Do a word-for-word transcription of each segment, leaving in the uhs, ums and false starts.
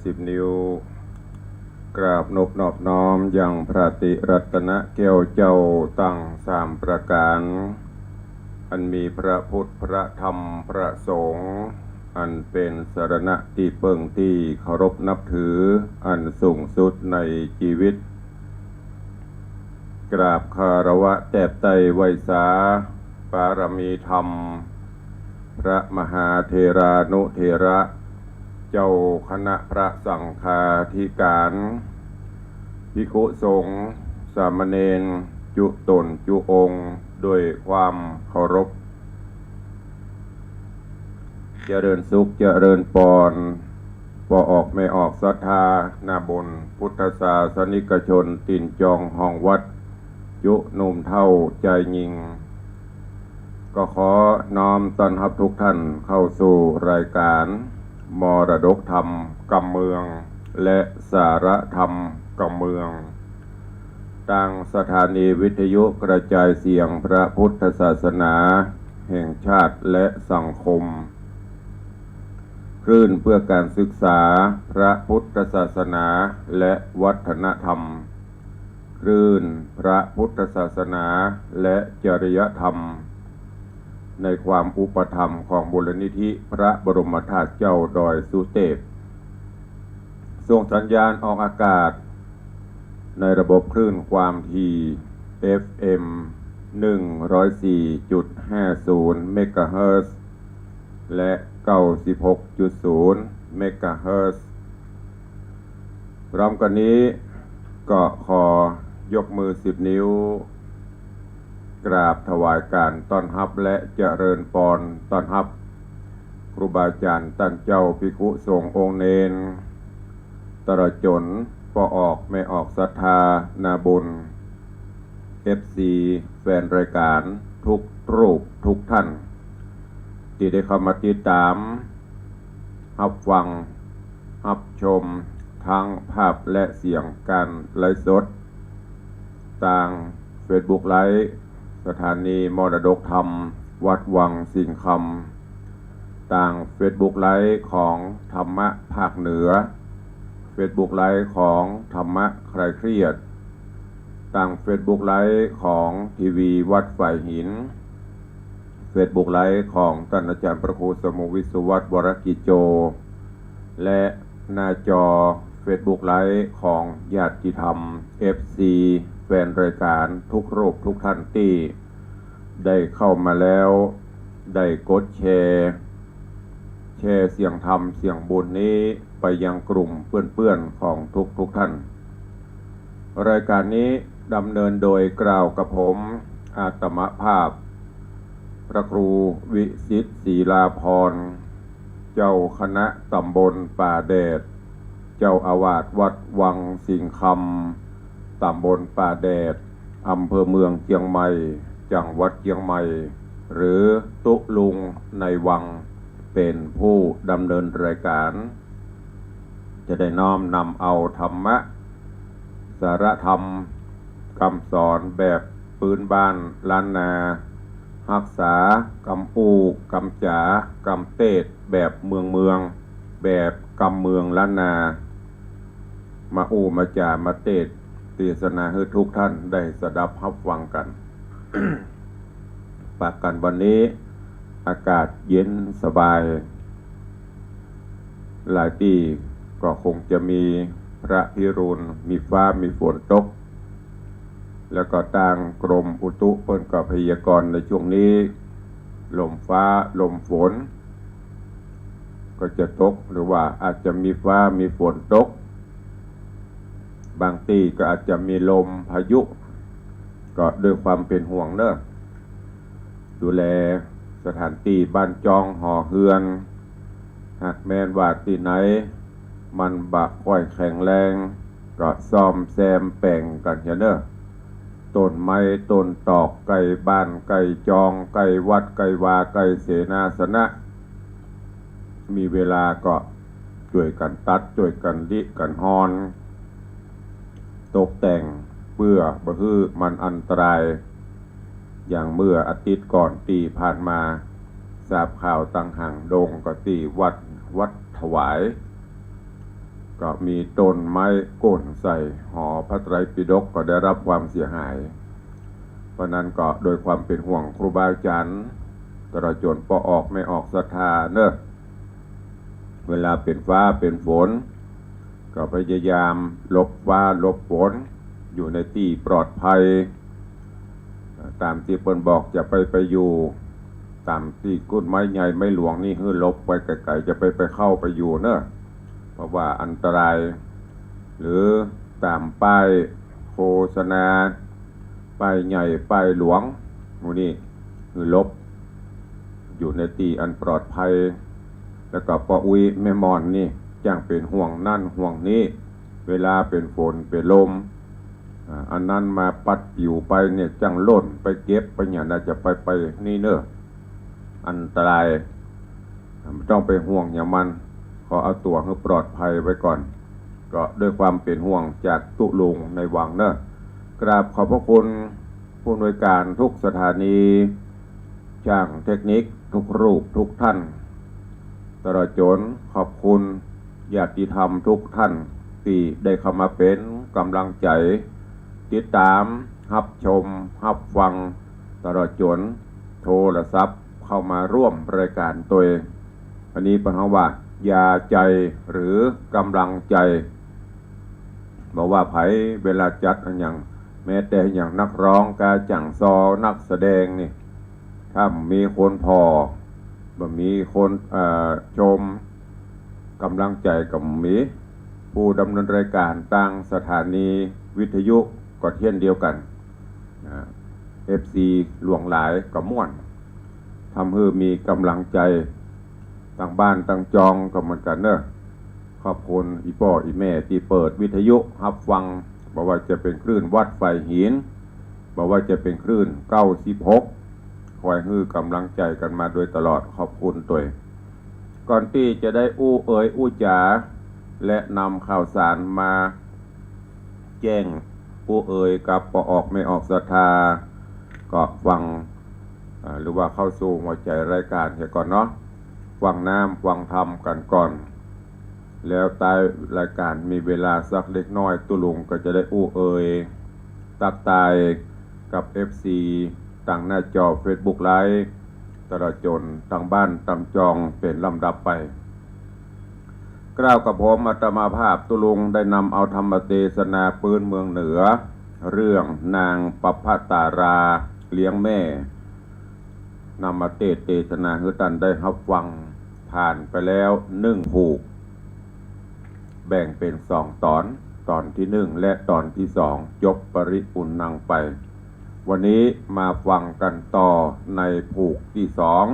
สิบนิ้ว กราบนบนอบน้อมยังพระติรัตนแก้วเจ้าตังสามประก๋าน อันมีพระพุทธ พระธรรม พระสงฆ์ อันเป๋นสรณะตี้เปิ้งตี้เคารพนับถืออันสูงสุดในจีวิต กราบคารวะแตบไต้ไหว้สา ปารมีธรรม พระมหาเถรานุเถระ เจ้าคณะพระสังฆาธิก๋าน ภิกขุสงฆ์ สามเณร จุ๊ต๋นจุ๊องค์ ด้วยความเคารพ เจริญสุข เจริญปอน ป้อออกแม่ออกศรัทธา นาบุญ พุทธศาสนิกชน ตี๋นจองห้องวัด จุ๊หนุ่มเฒ่าจายญิง ก็ขอน้อมต้อนฮับทุกท่านเข้าสู่รายก๋าน มรดกธรรมกำเมือง และสาระธรรมกำเมือง ตางสถานีวิทยุกระจายเสียงพระพุทธศาสนาแห่งชาติและสังคม คลื่นเพื่อการศึกษาพระพุทธศาสนาและวัฒนธรรม คลื่นพระพุทธศาสนาและจริยธรรม ในความอุปถัมภ์ของมูลนิธิพระบรมธาตุเจ้าดอยสุเตพ ส่งสัญญาณออกอากาศ ในระบบคลื่นความถี่ เอฟเอ็ม หนึ่งร้อยสี่จุดห้าศูนย์ เมกะเฮิรตซ์ และ เก้าสิบหกจุดศูนย์ เมกะเฮิรตซ์ พร้อมกั๋นนี้ก็ขอยกมือสิบนิ้ว กราบถวายก๋านต้อนฮับและเจริญปอนต้อนฮับ ครูบาอาจ๋ารย์ต้านเจ้า ภิกขุสงฆ์องค์เณร ตลอดจ๋นป้อออกแม่ออกศรัทธา นาบุญ เอฟซี แฟนรายก๋านทุกรูปทุกท่าน ตี้ได้เข้ามาติดต๋าม ฮับฟัง ฮับชม ตึงภาพและเสียงก๋านไลฟ์สด ตางเฟซบุ๊กไลฟ์ สถานีมรดกธรรม วัดวังสิงห์คำ ตางเฟซบุ๊กไลฟ์ของธรรมะภาคเหนือ เฟซบุ๊กไลฟ์ของธรรมะคลายเครียด ตางเฟซบุ๊กไลฟ์ของทีวีวัดฝายหิน เฟซบุ๊กไลฟ์ของต้านอาจ๋ารย์พระครูสมุห์ วิศวัฒน์ วรกิจโจ และหน้าจอเฟซบุ๊กไลฟ์ของญาติธรรม เอฟซี แฟนรายก๋านทุกรูปทุกท่านตี้ได้เข้ามาแล้ว ได้กดแชร์ แชร์เสียงธรรมเสียงบุญนี้ไปยังกลุ่มเปื้อนๆ ของทุกๆ ท่าน รายก๋านนี้ดำเนินโดยกล่าวกับผม อาตมาภาพ พระครูวิสิทธิ์ ศรีลาภรณ์ เจ้าคณะตำบลป่าแดด เจ้าอาวาสวัดวังสิงห์คำ ตำบลป่าแดด อำเภอเมืองเจียงใหม่ จังหวัดเจียงใหม่ หรือตุ๊ลุงในวัง เป๋นผู้ดำเนินรายก๋าน จะได้น้อมนำเอาธรรมะ สาระธรรม กำสอนแบบปื๊นบ้านล้านนา ฮักษากำอู้กำจ๋ากำเตศน์แบบเมืองๆ แบบกำเมืองล้านนา มาอู้มาจ๋ามาเตศน์เตสนาหื้อทุกท่านได้สดับฮับฟังกั๋น ปะกั๋นวันนี้อากาศเย็นสบาย หลายตี้ก็คงจะมีพระพิรุณ มีฟ้ามีฝนตก แล้วก็ตางกรมอุตุเปิ้นก็พยากรณ์ในช่วงนี้ ลมฟ้าลมฝนก็จะตก หรือว่าอาจจะมีฟ้ามีฝนตก บางตี้ก็อาจจะมีลมพายุ ก็ด้วยความเป๋นห่วงเนาะ ดูแลสถานตี้บ้านจองหอเฮือน หากแม่นว่าตี้ไหนมันบ่ค่อยแข็งแรง ก็ซ่อมแซมแป๋งกั๋นเหียเนาะ ต้นไม้ต้นตอกใก้บ้านใก้จองใก้วัดใก้วาใก้เสนาสนะ มีเวลาก็จ้วยกั๋นตัดจ้วยกั๋นริกั๋นฮอน ตกแต่งเปื้อบ่หื้อมันอันตราย อย่างเมื่ออาทิตย์ก่อนตี้ผ่านมา ทราบข่าวตางหางดงก็ตี้วัด วัดถวาย ก็มีต้นไม้โค่นใส่หอพระไตรปิฎกก็ได้รับความเสียหาย เพราะนั้นก็โดยความเป๋นห่วงครูบาอาจ๋ารย์ ตลอดจ๋นป้อออกแม่ออกศรัทธาเนาะ เวลาเป๋นฟ้าเป๋นฝน ก็พยายามหลบฟ้าหลบฝน อยู่ในตี้ปลอดภัย ต๋ามตี้เปิ้นบอกจะไปไปอยู่ ต๋ามตี้โค่นไม้ใหญ่ไม้หลวงนี่หื้อหลบไปไก๋ๆ จะไปไปเข้าไปอยู่เนาะ เพราะว่าอันตราย หรือต๋ามป้ายโฆษณา ป้ายใหญ่ป้ายหลวง หมู่นี้หื้อหลบ อยู่ในตี้อันปลอดภัย แล้วก็ป้ออุ๊ยแม่หม่อนนี่จ้างเป๋นห่วงนั่นห่วงนี้ เวลาเป๋นฝนเป๋นลม อ่า อันนั้นมาปัดปิวไปเนี่ย จ้างล่นไปเก็บไปหยังน่าจะไปไปนี่เนาะ อันตราย บ่ต้องไปห่วงหยังมัน ขอเอาตั๋วหื้อปลอดภัยไว้ก่อน ก็ด้วยความเป๋นห่วงจากตุ๊ลุงในวังเนาะ กราบขอบพระคุณผู้อำนวยการทุกสถานี ช่างเทคนิคทุกรูปทุกท่าน ตลอดจ๋นขอบคุณญาติธรรมทุกท่านตี้ได้เข้ามาเป๋นก๋ำลังใจ๋ ติดต๋าม ฮับชม ฮับฟัง ตลอดจ๋นโทรศัพท์เข้ามาร่วมรายก๋านตวย อันนี้เปิ้นฮ้องว่ายาใจ๋หรือก๋ำลังใจ๋ บ่ว่าใผ เวลาจัดอะหยัง แม้แต่อะหยังนักฮ้อง กาจ่างซอ นักแสดงนี่ ถ้าบ่มีคนผ่อ บ่มีคน เอ่อ ชม ก๋ำลังใจ๋ก็บ่มี ผู้ดำเนินรายก๋านตางสถานีวิทยุก็เช่นเดียวกั๋น นะ เอฟซี หลวงหลายก็ม่วน ทำหื้อมีก๋ำลังใจ๋ ตางบ้านตางจองก็เหมือนกั๋นเนาะ ขอบคุณอี่ป้ออี่แม่ตี้เปิดวิทยุฮับฟัง บ่ว่าจะเป๋นคลื่นวัดฝายหิน บ่ว่าจะเป๋นคลื่นเก้าสิบหก คอยหื้อก๋ำลังใจ๋กั๋นมาโดยตลอด ขอบคุณตวย ก่อนตี้จะได้อู้เอ่ยอู้จ๋า และนำข่าวสารมาแจ้งอู้เอ่ยกับป้อออกแม่ออกศรัทธา ก็ฟัง อ่า หรือว่าเข้าสู่หัวใจ๋รายก๋านเหียก่อนเนาะ ฟังน้ำฟังธรรมกั๋นก่อน แล้วใต้รายก๋านมีเวลาสักเล็กน้อย ตุ๊ลุงก็จะได้อู้เอ่ย ตั๊กตายกับเอฟซี ตางหน้าจอเฟซบุ๊กไลฟ์ ตลอดจ๋นตางบ้านตางจองเป๋นลำดับไป กล่าวกับผมอาตมาภาพตุ๊ลุงได้นำเอาธรรมเตสนาปื๊นเมืองเหนือ เรื่องนางปัพพะตาราเลี้ยงแม่ นำมาเตสน์เตสนาหื้อต้านได้ฮับฟัง ผ่านไปแล้วนึ่งผูก แบ่งเป๋นสองต๋อน ต๋อนตี้นึ่งและต๋อนตี้สอง จบปริปุณณังไป วันนี้มาฟังกั๋นต่อในผูกตี้สอง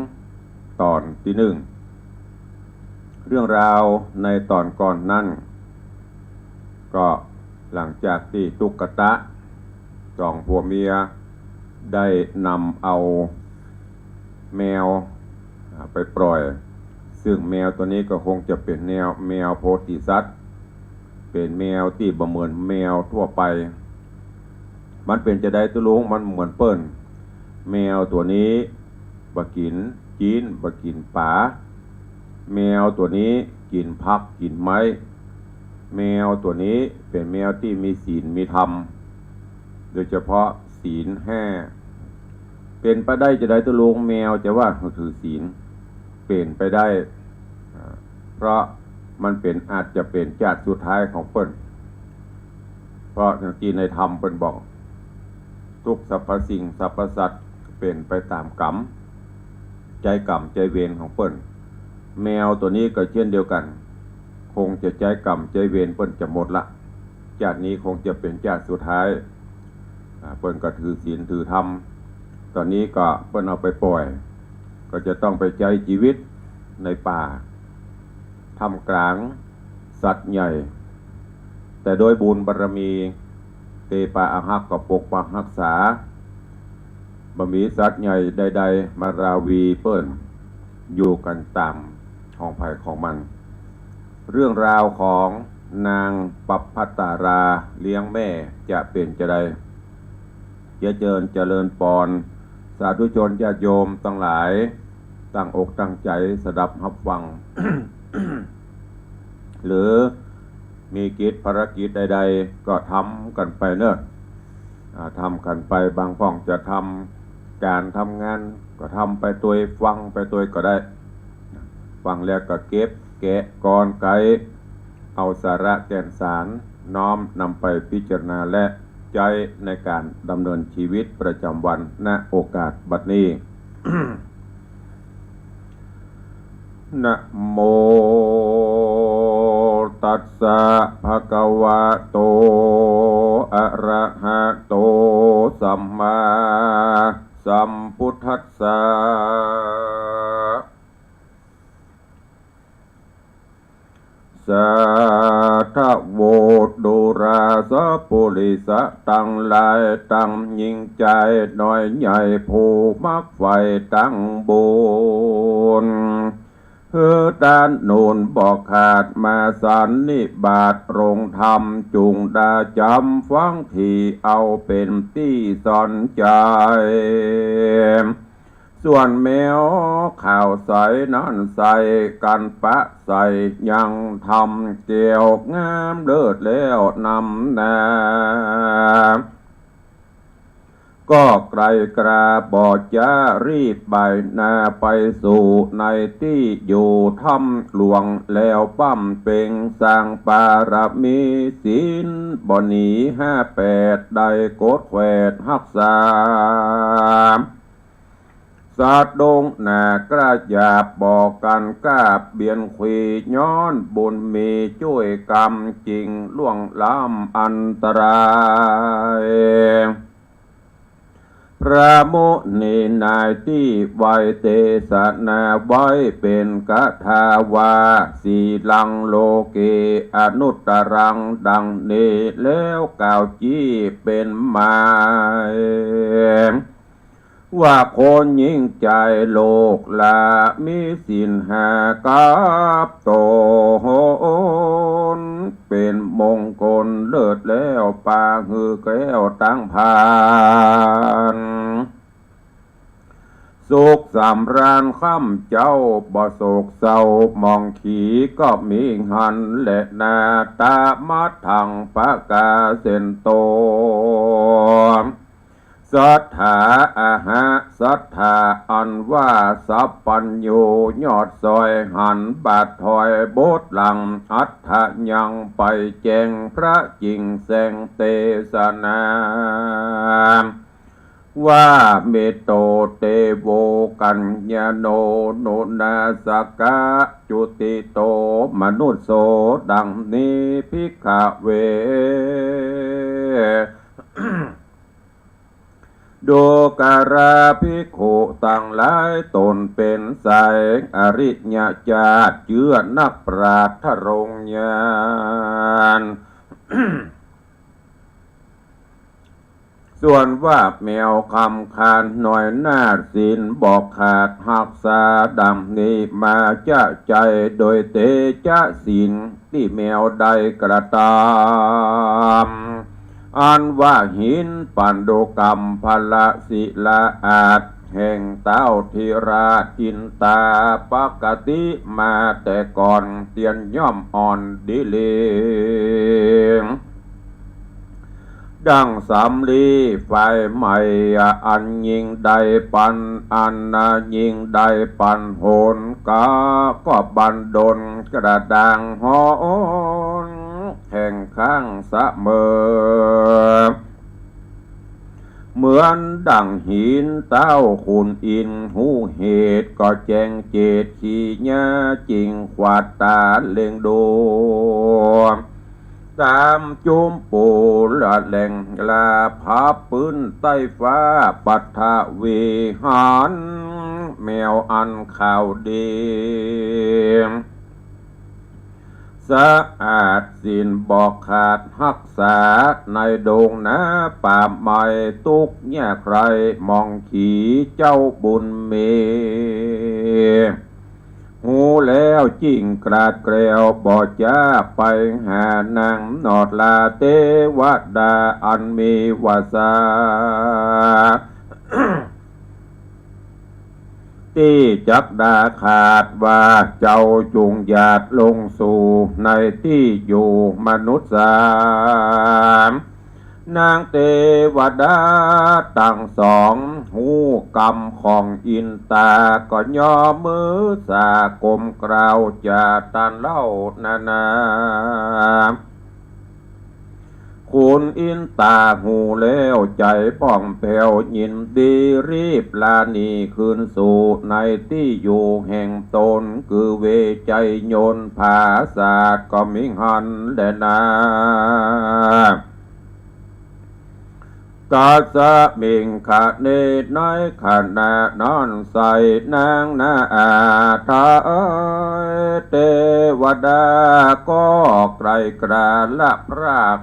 ต๋อนตี้นึ่ง เรื่องราวในต๋อนก่อนนั้น ก็หลังจากตี้ตุ๊กตะสองผัวเมียได้นำเอาแมว อ่า ไปปล่อย ซึ่งแมวตั๋วนี้ก็คงจะเป๋นแนวแมวโพธิสัตว์ เป๋นแมวตี้บ่เหมือนแมวทั่วไป มันเป๋นจาใดตุ๊ลุง มันเหมือนเปิ้น แมวตั๋วนี้บ่กิ๋นจีน บ่กิ๋นป๋า แมวตั๋วนี้กิ๋นผักกิ๋นไม้ แมวตั๋วนี้เป๋นแมวตี้มีศีลมีธรรม โดยเฉพาะศีลห้า เป๋นไปได้จาใดตุ๊ลุง แมวจะว่าถือศีล เป๋นไปได้ อ่า เพราะมันเป๋น อาจจะเป๋นจาติสุดท้ายของเปิ้น เพราะอย่างตี้ในธรรมเปิ้นบอก ทุกสรรพสิ่งสรรพสัตว์เป๋นไปต๋ามกรรม ใจ๊กรรมใจ๊เวรของเปิ้น แมวตั๋วนี้ก็เช่นเดียวกั๋น คงจะใจ๊กรรมใจ๊เวรเปิ้นจะหมดละ จาตินี้คงจะเป๋นจาติสุดท้าย อ่า เปิ้นก็ถือศีลถือธรรม ตั๋วนี้ก็เปิ้นเอาไปปล่อย ก็จะต้องไปใจ๊จีวิตในป่า ท่ามกลางสัตว์ใหญ่ แต่โดยบุญบารมี เตปาอาฮักก็ปกปักฮักษา บ่มีสัตว์ใหญ่ใดๆ มาราวีเปิ้น อยู่กั๋นต๋ามของใผของมัน เรื่องราวของนางปัพพะตาราเลี้ยงแม่จะเป๋นจาใด เจียเจิญเจริญปอน สาธุชนญาติโยมตังหลาย ตั้งอกตั้งใจ๋สดับฮับฟัง หรือ มีกิจภารกิจใดๆ ก็ทำกั๋นไปเนาะ อ่า ทำกั๋นไป บางพ่องจะทำก๋านทำงาน ก็ทำไปตวย ฟังไปตวยก็ได้ ฟังแล้วก็เก็บแกะก่อนไก๋ เอาสาระแก่นสารน้อมนำไปพิจารณาและใจ๊ในก๋านดำเนินชีวิตประจำวัน ณ โอกาสบัดนี้ นะโมตัสสะ ภะคะวะโต อะระหะโต สัมมาสัมพุทธัสสะ สาธุ ดูราสะปุริสะตังหลาย ตังญิงจายน้อยใหญ่ ผู้มักใฝ่ตังบุญ หื้อต้านหนุนบ่ขาดมาสันนิบาตโรงธรรม จุ่งดาจ๋ำฟังถี่เอาเป๋นตี้สอนใจ๋ ส่วนแมวขาวใสนั้นใส่กั๋นปะใส่ยังธรรมแก้วงามเลิศแล้วนำหน้า ก็ไกลกราบ่จ๊ารีบบ่ายหน้าไปสู่ในตี้อยู่ถ้ำหลวง แล้วบำเพ็งสร้างบารมีศีลบ่หนีห้าแปด ได้กดแขวดฮักษา สะดงหน้ากระหยาบบ่กั๋นกราบเบียนขวี ย้อนบุญมีจ้วยกำจึงล่วงล้ำอันตราย พระมุนีนายตี้ไว้เตสนาไว้เป๋นกถาว่า สีลังโลเก อนุตตรัง ดังนี้แล้วกล่าวจี้เป๋นหมาย ว่าคนหญิงจายโลกละมีศีลห้ากับต๋น เป๋นมงคลเลิศแล้ว ปาหื้อแคล้วตังผ่าน สุขสำราญค่ำเจ๊า บ่โศกเศร้าหมองขีก็มีหันแลนา ตะมะทังปะกาเสนโต สัตถาอะหะ สัตถาอันว่าสัพพัญญู ยอดซอยหันบาดถอยบดหลัง อัตถยังไปแจ้งพระจิ่งแสงเตสนา ว่าเมตโตเตโว กัญญาโน นุนาสกะ จุติโต มนุสโส ดังนี้ภิกขเว ดูกราภิกขุตังหลาย ต๋นเป๋นสายอริยะจาติ เจื้อนักปราชญ์ทรงญาณ ส่วนว่าแมวคำคานน้อยหน้าศีลบ่ขาดฮักษา ดังนี้มาจะใจ๋โดยเตจะศีลตี้แมวได้กระตำ อันว่าหินปันดุกัมพละศิลาอาจ แห่งเต้าธิราชจินตา ปกติมาแต่ก่อน เตียนย่อมอ่อนดีหลี ดังสำลีไฟไหม้ อันยิ่งได้ปัน อันยิ่งได้ปันหน กาก็บันดลกระด้างหอน แห่งข้างเสมอ เหมือนดั่งหินเต้าขุนอินทร์ ฮู้เหตุก็แจ้งเจต ขีญาจิ่งขวาดต๋าเล็งดู ต๋ามจุมปูละแหล่งลา ผาปื้นใต้ฟ้าปัทวีหัน แมวอันขาวดี สะอาดศีลบ่ขาดฮักษา ในดงนาป่าไม้ตุ๊กข์ยากไร้หมองขี เจ้าบุญมี ฮู้แล้วจิ่งกราดแกล้วบ่จ๊า ไปหานางนอดลาเตวดาอันมีวาสา ส ตี้จักดาขาดว่า เจ้าจุ่งหยาดลงสู่ในตี้อยู่มนุษย์สาม นางเตวดาตังสอง ฮู้กำของอินตา ก็ย่อมือสากลมกล่าวจาตันเล่านานา ขุนอินตาฮู้แล้วใจ๋ผ่องแผ้วยินดี รีบลาหนีคืนสู่ในตี้อยู่แห่งตน คือเวไชยนต์ผาสาทก็มีหั้นแลนา กัสมิงคเน ในขณะนั้นไส้นางนาอาทายเตวดาก็ไกลกราละพราก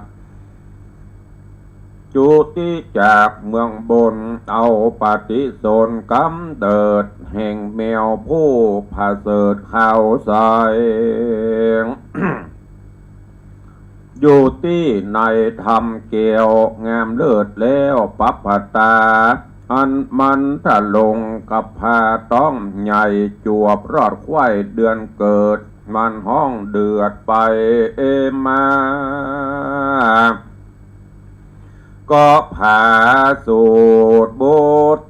จุติจากเมืองบน เอาปฏิสนธิ์กำเนิดแห่งแมวผู้ผะเสริฐขาวใส อยู่ตี้ในธรรมแก้วงามเลิศแล้วปับผตา อันมันทะลงกับผ้าต้องใหญ่ จวบรอดไขว้เดือนเกิด มันฮ้องเดือดไปมา ก็ผาสูตรบู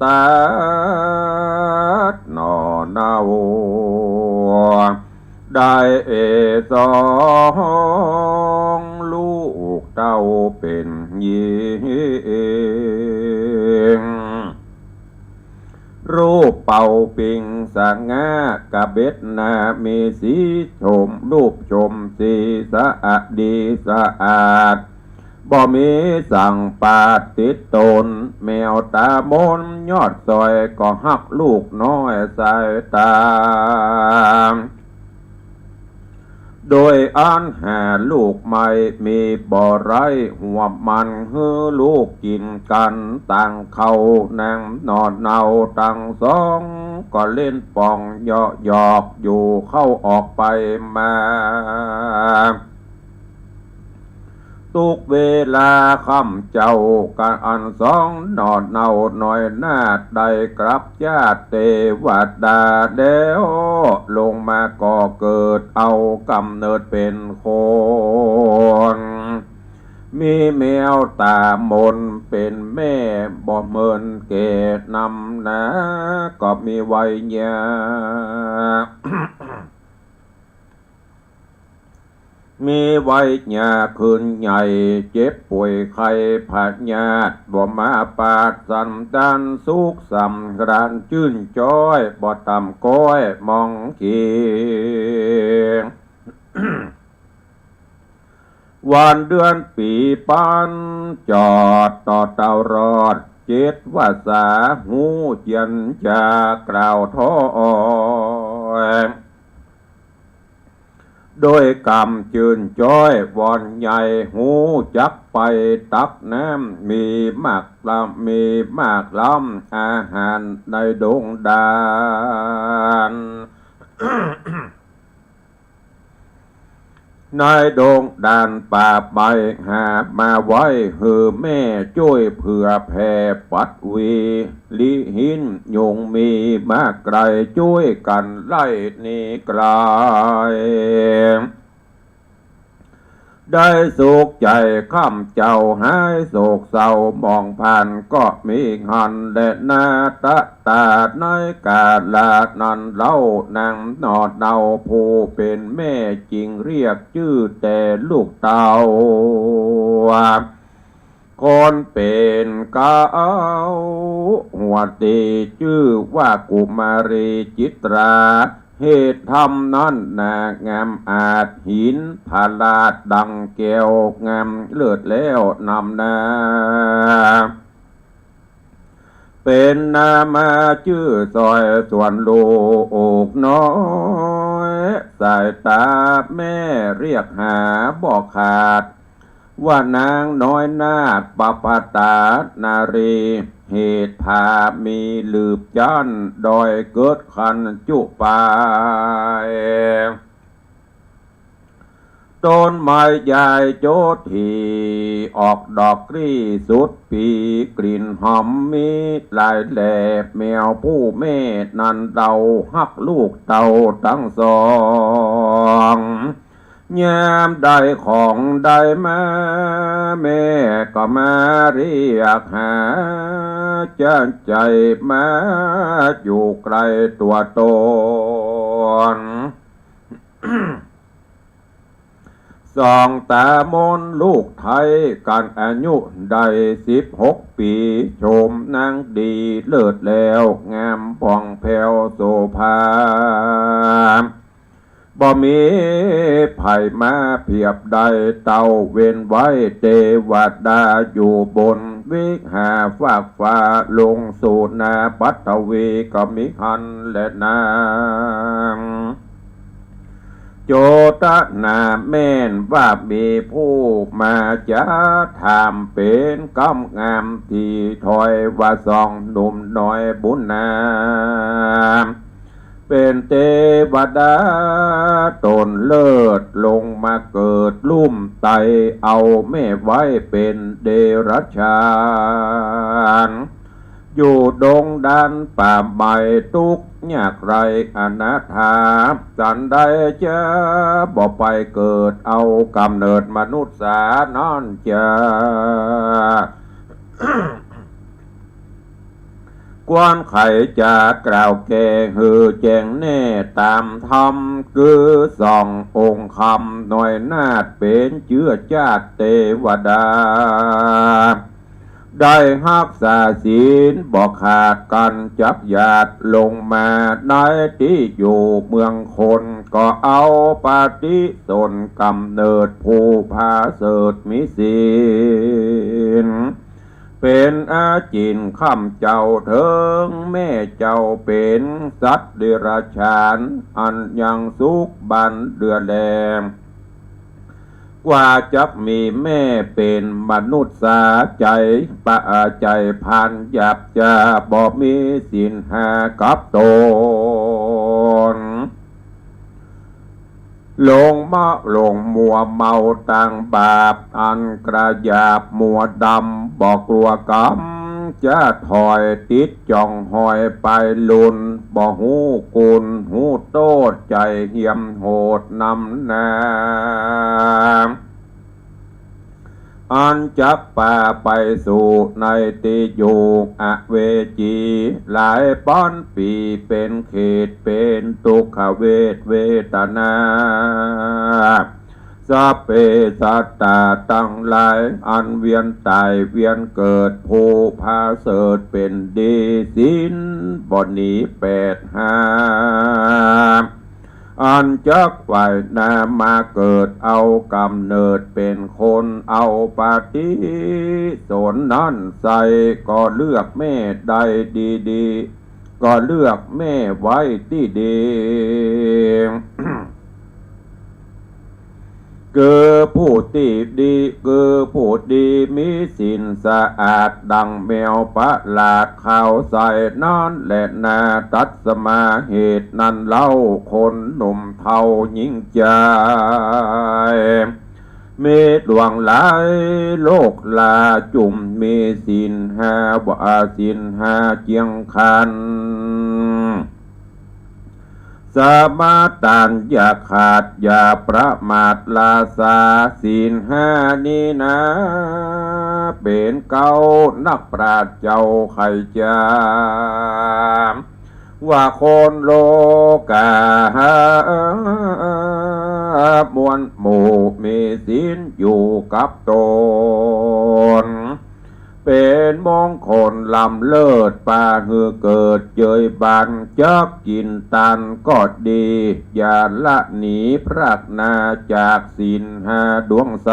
ตาหน่อเนา ได้เอสองลูกเต้าเป๋นหญิง รูปเป่าปิงสง่ากระเบ็ดหน้า มีสีชม รูปชมสีสะอาดดีสะอาด บ่มีสังปาดติดตน แมวตามนยอดซอย ก็ฮักลูกน้อยสายตา โดยอันหาลูกใหม่มีบ่ไร้ หวบมันหื้อลูกกิ๋นกั๋น ต่างเขานางหน่อเนาตังสอง ก็เล่นป่องเยาะหยอกอยู่เข้าออกไปมา ตุ๊กเวลาค่ำเจ๊ากั๋นอันสองหน่อเนาน้อยนาฏได้กลับจาติเตวดาแล้ว ลงมาก่อเกิดเอาก๋ำเนิดเป๋นคน มีแมวตามนเป๋นแม่บ่เมินแก่นำนา ก็มีวัยยา มีวัยยาขึ้นใหญ่ เจ็บป่วยไข้พยาธิบ่มาปาดสันดาน สุขสำราญจื้นจ้อย บ่ต่ำก้อยมองเคียง วันเดือนปี๋ปันจอดต่อเต้ารอด เจ็ดวาสาฮู้เจียรจากล่าวถ้อย โดยกำจื้นจ้อยวอนใหญ่ ฮู้จักไปตักน้ำ มีมากล้ำ มีมากล้ำอาหารในดงดาน ในดงดานป่าไม้หามาไว้ หื้อแม่จ้วยเผื่อแผ่ปัดวี ลิหินยุงมีมากไกล จ้วยกั๋นไล่หนีไกล ได้สุขใจ๋ค่ำเจ๊า หายโศกเศร้าหมองพลัน ก็มีหั้นแลนา ตะตาในกาละนั้นเล่า นางหน่อเนาผู้เป๋นแม่ จึงเรียกจื้อแต่ลูกเต้า คนเป๋นเก๊า หัวตี้จื้อว่ากุมารีจิตรา เหตุธรรมนั้นนางามอาจ หินผาลาดดังแก้วงามเลิศแล้วนำนา เป๋นนามาจื้อซอยส่วนลูกน้อย สายต๋าแม่เรียกหาบ่ขาด ว่านางน้อยนาฏปปตานารี เหตุผามีหลืบจั้น ดอยเกิดคันจุปาย ต้นไม้ใหญ่โจทย์ที่ออกดอกกลี้สุดปี กลิ่นหอมมีหลายแหล่ แมวผู้แม่นั้นเดาฮักลูกเต้าตังสอง ยามได้ของได้มา แม่ก็มาเรียกหา จะใจ๋มาอยู่ใก้ตั๋วต๋น สองต๋ามนลูกไท้ กั๋นอายุได้สิบหกปี๋ โฉมนางดีเลิศแล้ว งามผ่องแผ้วโสภา บ่มีใผมาเปียบได้ เต้าเว้นไว้เตวดา อยู่บนวิหารฟากฟ้า ลงสู่นาปัฐวีก็มีหั้นแลนา โจตนาแม่นว่ามีผู้มาจะถาม เป๋นกำงามตี้ถ้อยว่าสองหนุ่มน้อยบุญนา เป๋นเตวดาต๋นเลิศ ลงมาเกิดลุ่มไต่ เอาแม่ไว้เป๋นเดรัจฉาน อยู่ดงดันป่าไม้ ตุ๊กข์ยากไร้อนาถา สันใดจะบ่ไปเกิด เอาก๋ำเนิดมนุษย์สานั้นจา ควรใค่จะกล่าวแก้หื้อแจ้งแน่ต๋ามธรรม คือสององค์คำ น้อยนาถเป๋นเจื้อจ้าเตวดา ได้ฮักษาศีลบ่ขาดกั๋นจักหยาด ลงมาในตี้อยู่เมืองคน ก็เอาปฏิสนธิ์ก๋ำเนิดผู้ผาเสริฐมีศีล เป๋นอาจิณข้ำเจ้าเถิง แม่เจ้าเป๋นสัตว์เดรัจฉาน อันยังสุขบันเดือแล กว่าจักมีแม่เป๋นมนุษย์สา ใจ๋ปะใจ๋พานหยาบจะบ่มีศีลห้ากับต๋น หลงมะหลงมัวเมาตางบาป อันกระหยาบมัวดำ บ่กลัวกรรมจะถ้อย ติดจ่องหอยไปลุน บ่ฮู้กุณฮู้โต้ษ ใจ๋เหี่ยมโหดนำหนา อันจักปาไปสู่ในตี้อยู่อเวจี หลายป๊อนปี๋เป๋นเขต เป๋นทุกขเวทเวทนา สัพเพสัตตาตังหลาย อันเวียนต๋ายเวียนเกิด ผู้ผาเสริฐเป๋นดี ศีลบ่หนีแปดห้า อันจักไหวหน้ามาเกิด เอาก๋ำเนิดเป๋นคน เอาปฏิสนธิ์นั้นใส่ ก็เลือกแม่ได้ดีๆ ก็เลือกแม่ไว้ตี้ดี คือผู้ตี้ดี คือผู้ดีมีศีลสะอาด ดังแมวประหลาดขาวใสนั้นแลนา ตัสมาเหตุนั้นเล่า คนหนุ่มเฒ่าหญิงจาย มีหลวงหลายโลกลา จุ่มมีศีลห้า ว่าศีลห้าเจียงคัน สมาตานอย่าขาดอย่าประมาท ราษาศีลห้านี้นา เป๋นเก๊านักปราชญ์เจ้าใค่จา ว่าคนโลก๋า มวลหมู่มีศีลอยู่กับต๋น เป๋นมงคลล้ำเลิศ ปาหื้อเกิดเจยบาน จักจินตันก็ดี อย่าละหนีพรากหน้าจากศีลห้าดวงใส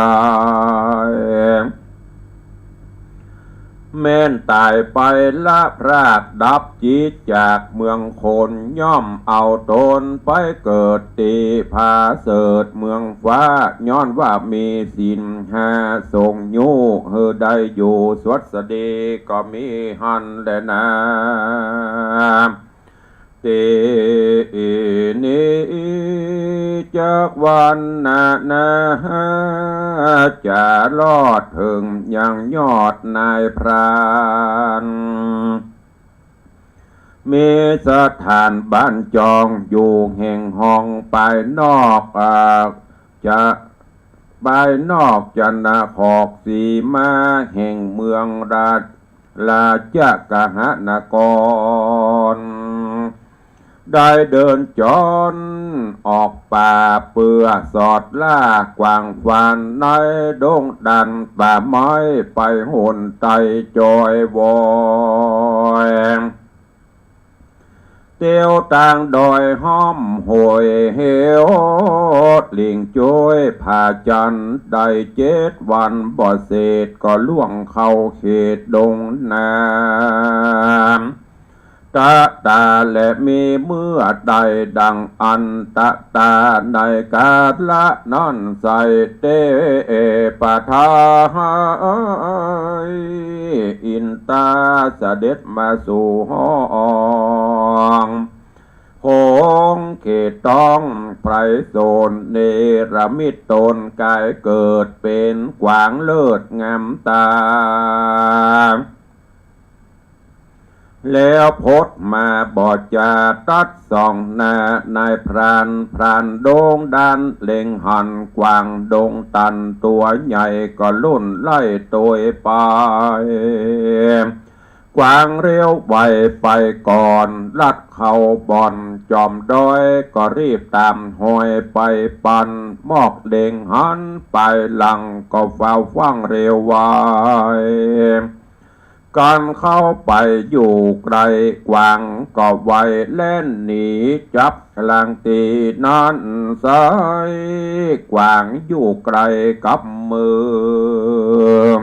แม้นต๋ายไปละพรากดับจิตจากเมืองคน ย่อมเอาต๋นไปเกิดตี้ผาเสริฐเมืองฟ้า ย้อนว่ามีศีลห้าทรงยุหื้อได้อยู่สวัสดี ก็มีหั้นแลนา ตี้นี้จักวันนานา จะรอดเถิงยังยอดนายพราน มีสถานบ้านจองอยู่แห่งห้องปายนอก อา จะปายนอกจะนครศรีมาแห่งเมืองราช ราชกหนคร ได้เดินจรออกป่าเปื้อสอดล่ากวางฟานในดงดันป่าไม้ไปหนไตจอยวอย เตียวตางดอยห้อมห้วยเหว หลิงจ้วยผาจันทร์ได้เจ็ดวันบ่เสร็จก็ล่วงเข้าเขตดงนา ตะตาและมีเมื่อใดดังอันตะตาในกาละนั้นไส้เตปะทาย อินตาเสด็จมาสู่ห้อง โขงเขตต้องไพรโสน เนรมิตตนกายเกิดเป๋นกวางเลิศงามตา แล้วพดมาบ่จาตัดส่องหน้านายพราน พรานดงดันเล็งหันกวางดงตันตั๋วใหญ่ก็ลุ่นไล่โตยไป กวางเร็วไวไปก่อนลัดเข้าบ่อนจอมดอยก็รีบต๋ามฮอยไปปัน มอกเล็งหันไปหลังก็ฟ้าวฟั่งเร็วไว กันเข้าไปอยู่ไกลกวางก็ไวแล่นหนีจับกลางตี้นั้นไส้ กวางอยู่ไกลกับเมือง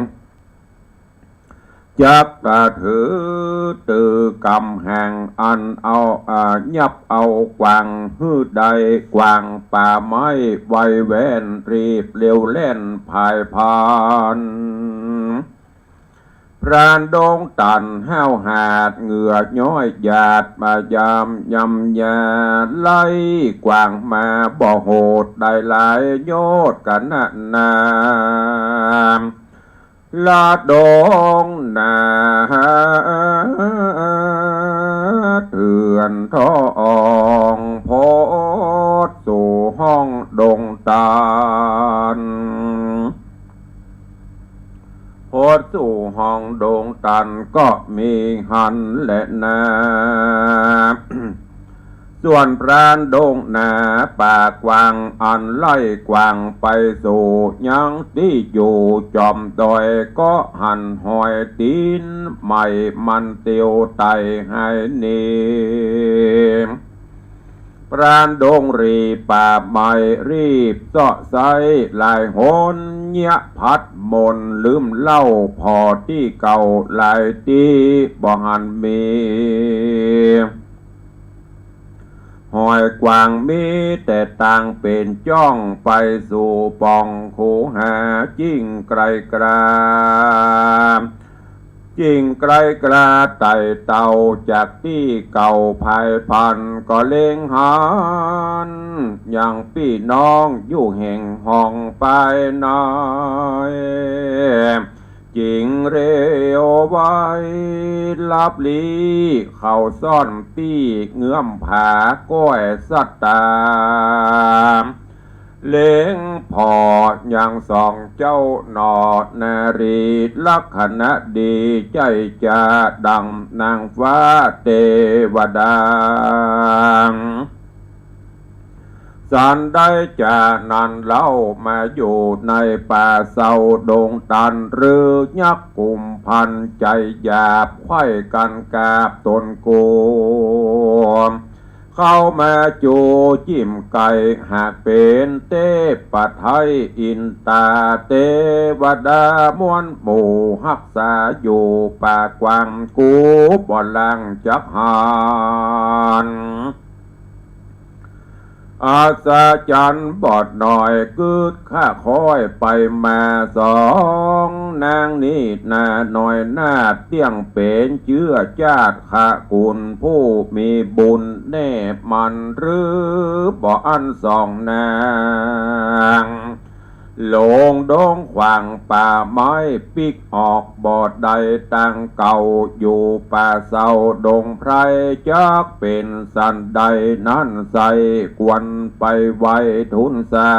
จักกระถือตื้อกำแหงอันเอา อา ยับเอากวางหื้อได้ กวางป่าไม้ไวแว่นรีบเร็วแล่นพ่ายพลัน พรานดงตันห้าวหาดเหงื่อย้อยหยาดมายามยำยาไล่กวางมาบ่โหดได้หลายโยชน์กะนะนา ละดงนาเถื่อนทอง พดสู่ห้องดงตัน พดสู่ห้องดงตันก็มีหันแลนา ส่วนพรานดงนาป่ากวางอันไล่กวางไปสู่ยังตี้อยู่จอมดอยก็หันฮอยตี๋นใหม่มันเตียวไต่หายหนี พรานดงรีป่าไม้รีบเซาะไส้หลายหน เยียะพัดมนต์ลืมเล่าผ่อตี้เก่าหลายตี้บ่หันมี ฮอยกวางมีแต่ตางเป๋นจ้องไปสู่ป่องคูหา จิ่งไกลกล้า จิ่งไกลกล้าไต่เต้าจากตี้เก่าพ่ายพลันก็เล็งหันยังปี้น้องอยู่แห่งห้องปายใน จิ่งเร็วไวลับลี้เข้าซ่อนตี้เงื้อมผาก้อยสัตตา เล็งผ่อยังสองเจ้าหน่อนารีลักษณะดีใจ้จะดังนางฟ้าเตวดา สันใดจานั้นเล่ามาอยู่ในป่าเซาดงตัน หรือยักษ์กุมพันใจ๋หยาบใค่กั๋นกราบตนกู เข้ามาจู๋จิ่มใก้หากเป๋นเตพไทยอินตาเตวดาม้วนหมู่ฮักษาอยู่ป่ากว้าง กูบ่ลางจักหัน อัศจรรย์บ่หน่อยกึ๊ดค่าค่อยไปมาสองนางนี้นา น้อยนาฏเตี้ยงเป๋นเจื้อจาติขกุลผู้มีบุญแนบมั่นหรือบ่อั้นสองนาง ลงดงขวางป่าไม้ปิ๊กออกบ่ได้ตังเก่า อยู่ป่าเซาดงไพร จักเป๋นสันใดนั้นไส้ควรไปไหว้ทูลสา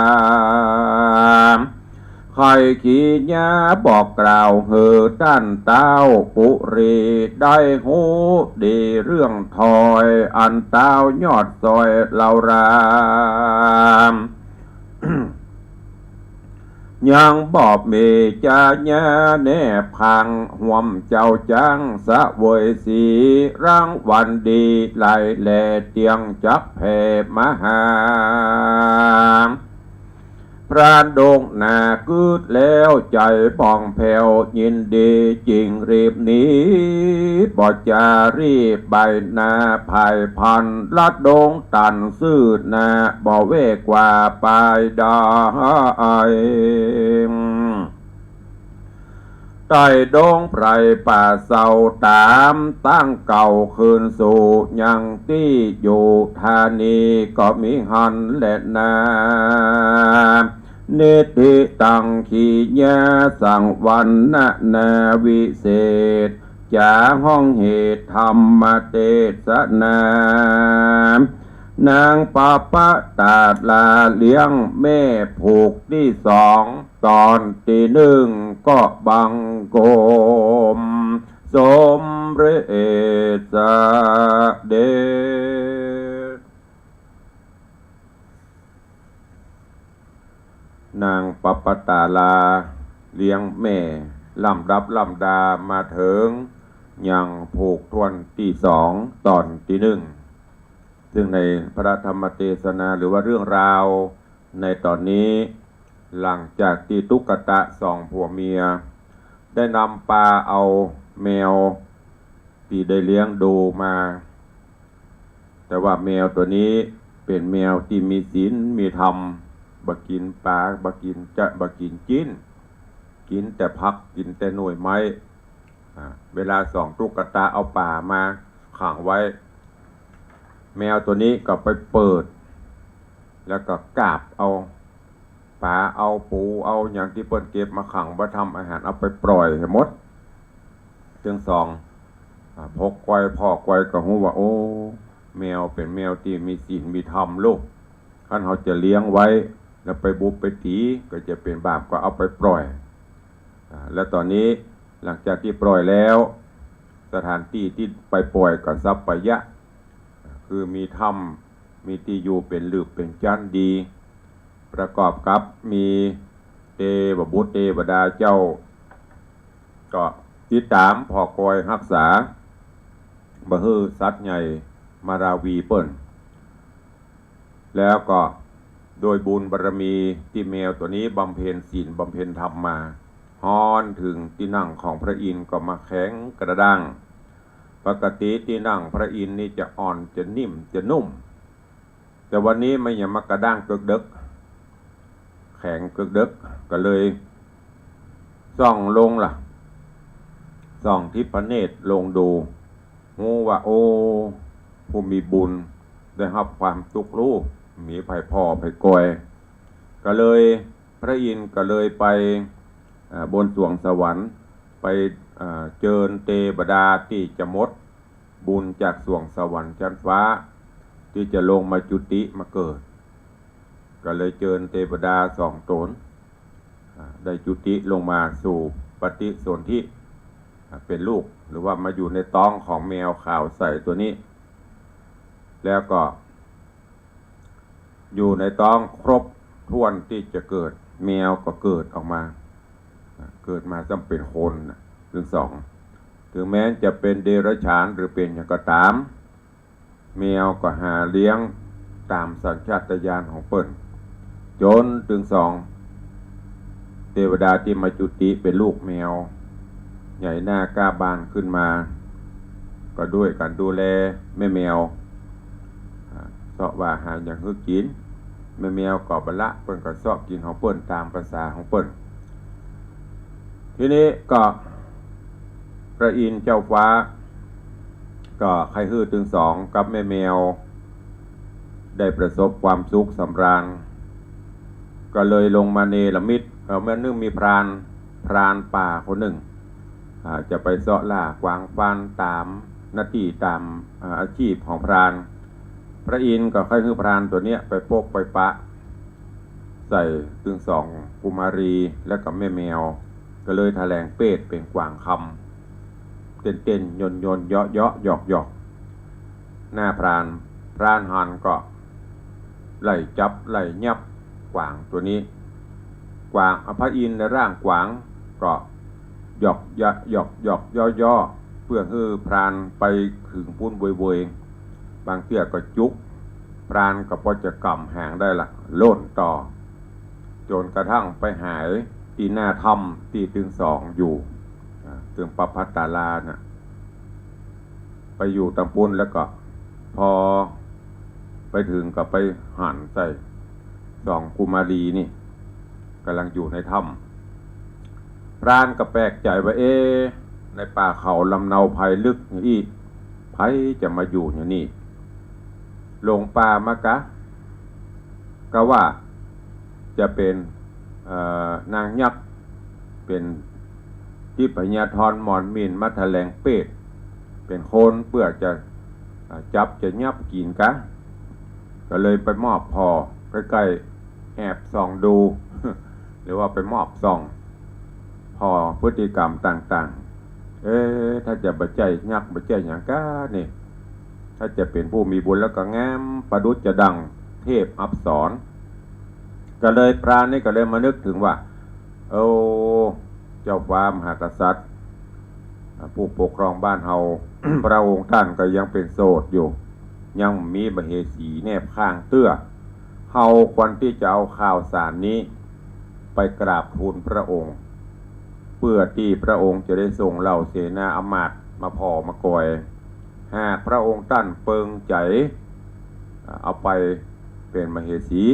ใค่ขีญาบอกกล่าวหื้อต้านต้าวปุรีได้ฮู้ดีเรื่องถอย อันต้าวยอดซอยเหล่าราม ยังบ่มีจาญาแนบข้าง ฮ่วมเจ้าจ๊างเสวยสี รางวัลดีหลายแล เตี้ยงจักแผ่มาหา พระดงนากึ๊ดแล้วใจ๋บ่องแผ้ว ยินดีจิ่งรีบหนี บ่จารีบไปนา ผายพลันลัดดงตันซื่อนา บ่แว่กว่าไปได้ ใต้ดงไพรป่าเซาต๋ามตั้งเก่าคืนสู่ยังตี้อยู่ ธานีก็มีหั้นแลนา นิธิตังขีญาสังวรรณนาวิเศษ จ๋าฮ้องเหตุธรรมเตสนา นางปปตาลาเลี้ยงแม่ผูกตี้สอง ต๋อนตี้นึ่งก็บังคมสมเร็จเสด็จ นางปปตาลาเลี้ยงแม่ ลำดับลำดามาเถิงยังผูกถ้วนตี้สอง ต๋อนตี้นึ่ง ซึ่งในพระธรรมเตสนาหรือว่าเรื่องราวในต๋อนนี้ หลังจากตี้ตุ๊กตะสองผัวเมีย ได้นำปาเอาแมวตี้ได้เลี้ยงดูมา แต่ว่าแมวตั๋วนี้เป๋นแมวตี้มีศีลมีธรรม บ่กิ๋นป๋า บ่กิ๋นจ๊ะ บ่กิ๋นจิ๊น กิ๋นแต่ผัก กิ๋นแต่หน่วยไม้ อ่า เวลาสองตุ๊กตะเอาป๋ามาขังไว้ แมวตั๋วนี้ก็ไปเปิด แล้วก็กาบเอาป๋า เอาปู เอาหยังตี้เปิ้นเก็บมาขังไว้ทำอาหาร เอาไปปล่อยหื้อหมด ตึงสอง อ่า พกไกว ผ่อไกวก็ฮู้ว่า โอ้ แมวเป๋นแมวตี้มีศีลมีธรรมลูก คันเฮาจะเลี้ยงไว้ แล้วไปบุบไปตี๋ ก็จะเป๋นบาป ก็เอาไปปล่อย อ่า แล้วต๋อนนี้หลังจากตี้ปล่อยแล้ว สถานตี้ตี้ไปปล่อยก็สัปปายะ คือมีถ้ำ มีตี้อยู่เป๋นหลืบเป๋นจั๊นดี ประกอบกับมีเตวบุตรเตวดาเจ้า ก็ติดต๋ามผ่อคอยฮักษา บ่หื้อสัตว์ใหญ่มาราวีเปิ้น แล้วก็โดยบุญบารมีตี้แมวตั๋วนี้บำเพ็ญศีลบำเพ็ญธรรมมา ฮอดเถิงตี้นั่งของพระอินทร์ก็มาแข็งกระด้าง ปกติตี้นั่งพระอินทร์นี่จะอ่อนจะนิ่มจะนุ่ม แต่วันนี้มันหยังมากระด้างเกิกเดิก แข็งเกิกเดิก ก็เลยส่องลงล่ะ ส่องทิพเนตรลงดู ฮู้ว่า โอ้ ผู้มีบุญได้ฮับความตุ๊กข์ฮู้ มีไผผ่อไผกอย ก็เลย พระอินทร์ก็เลยไป อ่า บนสวงสวรรค์ ไป อ่า เจิญเตวดาตี้จะหมดบุญจากสวงสวรรค์จั๊นฟ้า ตี้จะลงมาจุติมาเกิด ก็เลยเจิญเตวดาสองต๋น อ่า ได้จุติลงมาสู่ปฏิสนธิ อ่า เป๋นลูก หรือว่ามาอยู่ในต๊องของแมวขาวใสตั๋วนี้ แล้วก็ อยู่ในต๊องครบถ้วนตี้จะเกิด แมวก็เกิดออกมา เกิดมาซ้ำเป๋นคนน่ะ ตึงสอง ถึงแม้จะเป๋นเดรัจฉานหรือเป๋นหยังก็ต๋าม แมวก็หาเลี้ยงต๋ามสัญชาตญาณของเปิ้น จ๋นตึงสอง เตวดาตี้มาจุติเป๋นลูกแมว ใหญ่หน้ากล้าบานขึ้นมา ก็ด้วยกั๋นดูแลแม่แมว อ่า เซาะว่าหาหยังหื้อกิ๋น แม่แมวก็บ่ละ เปิ้นก็เซาะกิ๋นของเปิ้นต๋ามภาษาของเปิ้น ทีนี้ก็พระอินทร์เจ้าฟ้า ก็ใค่หื้อตึงสองกับแม่แมว ได้ประสบความสุขสำราญ ก็เลยลงมาเนรมิต เอ่อ แม่นนึ่งมีพราน พรานป่าคนนึ่ง อ่า จะไปเซาะล่ากวางฟานต๋ามหน้าตี้ต๋าม อ่า อาชีพของพราน พระอินทร์ก็ใค่หื้อพรานตั๋วเนี้ยไปปบไปปะ ใส่ตึงสองกุมารี แล้วกับแม่แมว ก็เลยถะแหลงเปรตเป๋นกวางคำ เต้นๆ ยนๆ เยาะๆ หยอกๆ หน้าพราน พรานหันก็ไล่จับไล่ยับกวางตั๋วนี้ กวาง อ่ะ พระอินทร์ในร่างกวางก็หยอกเยาะ หยอกๆ เยาะๆ เปื้อหื้อพรานไปเถิงปู๊นเวยๆ บางเตื้อก็จุก พรานก็ปอจะก่ำหางได้ละ โล่นต่อ จ๋นกระทั่งไปหายตี้หน้าถ้ำตี้ตึงสองอยู่ อ่า ตึงปพัตตาราน่ะ ไปอยู่ตางปู๊นแล้วก็ พอไปเถิงก็ไปหันใส่สองกุมารีนี่ ก่ำลังอยู่ในถ้ำ พรานก็แปลกใจ๋ว่า เอ๊ะ ในป่าเขาลำเนาไพรลึกอย่างอี้ ใผจะมาอยู่อย่างนี้ หลงป่ามากะ กะว่าจะเป๋น เอ่อ นางยักษ์ เป๋นทิพยธรหมอนหมิ่นมาถะแหลงเปรต เป๋นคนเปื้อจะ อ่า จับจะยับกิ๋นกะ ก็เลยไปมอบผ่อใก้ๆ แอบส่องดู หรือว่าไปมอบส่องผ่อพฤติกรรมต่างๆ เอ๊ะ ถ้าจะบ่ใจ้ยักษ์บ่ใจ้หยังกะนี่ ถ้าจะเป๋นผู้มีบุญแล้วก็งามประดุจจะดั่งเทพอัปสร ก็เลยพรานนี่ก็เลยมานึกเถิงว่า โอ้ เจ้าฟ้ามหากษัตริย์ อ่า ผู้ปกครองบ้านเฮา พระองค์ต้านก็ยังเป๋นโสดอยู่ ยังมีมเหสีแนบข้างเตื้อ เฮาควรตี้จะเอาข่าวสารนี้ไปกราบทูลพระองค์ เปื้อตี้พระองค์จะได้ส่งเหล่าเสนาอำมาตย์มาผ่อมากอย หากพระองค์ต้านเปิงใจ๋ อ่า เอาไปเป๋นมเหสี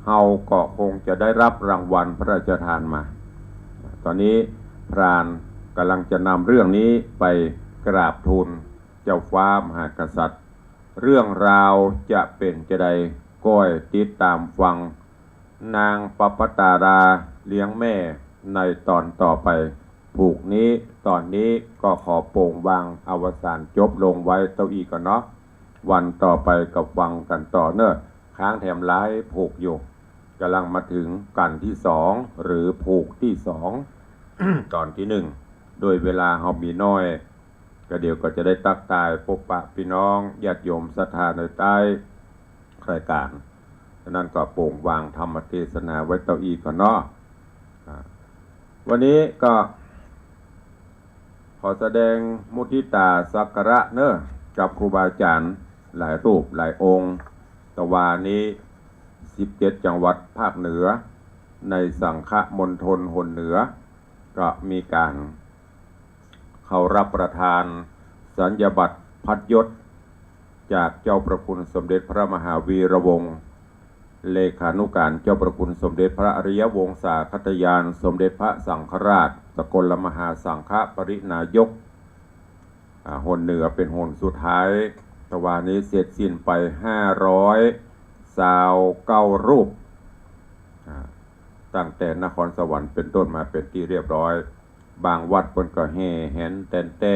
เฮาก็คงจะได้รับรางวัลพระราชทานมา ต๋อนนี้พรานก่ำลังจะนำเรื่องนี้ไปกราบทูลเจ้าฟ้ามหากษัตริย์ เรื่องราวจะเป๋นจาใด ก้อยติดต๋ามฟัง นางปพัตตาราเลี้ยงแม่ในต๋อนต่อไป ผูกนี้ ต๋อนนี้ก็ขอโป่งวางอวสานจบลงไว้เต้าอี้ก่อนเนาะ วันต่อไปก็ฟังกั๋นต่อเน่อ ค้างแถมหลายผูกอยู่ ก่ำลังมาเถิงกัณฑ์ตี้สอง หรือผูกตี้สอง ต๋อนตี้นึ่ง โดยเวลาเฮามีน้อย ก็เดี๋ยวก็จะได้ตั๊กตายปบปะปี้น้องญาติโยมศรัทธาในใต้รายก๋าน ฉะนั้นก็โป่งวางธรรมเทศนาไว้เต้าอี้ก่อนเนาะ อ่า วันนี้ก็ขอแสดงมุทิตาสักการะเน่อ กับครูบาอาจ๋ารย์หลายรูปหลายองค์ ตะวานี้ สิบเจ็ดจังหวัดภาคเหนือ ในสังฆมณฑลหนเหนือ ก็มีก๋าน เข้ารับประทานสัญญาบัตรพัดยศ จากเจ้าพระคุณสมเด็จพระมหาวีระวงศ์ เลขานุก๋านเจ้าพระคุณสมเด็จพระอริยวงศาคตญาณ สมเด็จพระสังฆราช สกลมหาสังฆปริณายก อ่า หนเหนือเป๋นหนสุดท้าย ตะวานี้เสร็จสิ้นไป ห้าร้อยซาวเก้ารูป อ่า ตั้งแต่นครสวรรค์เป๋นต้นมาเป๋นตี้เรียบร้อย บางวัดเปิ้นก็แห่แหนแตนแต้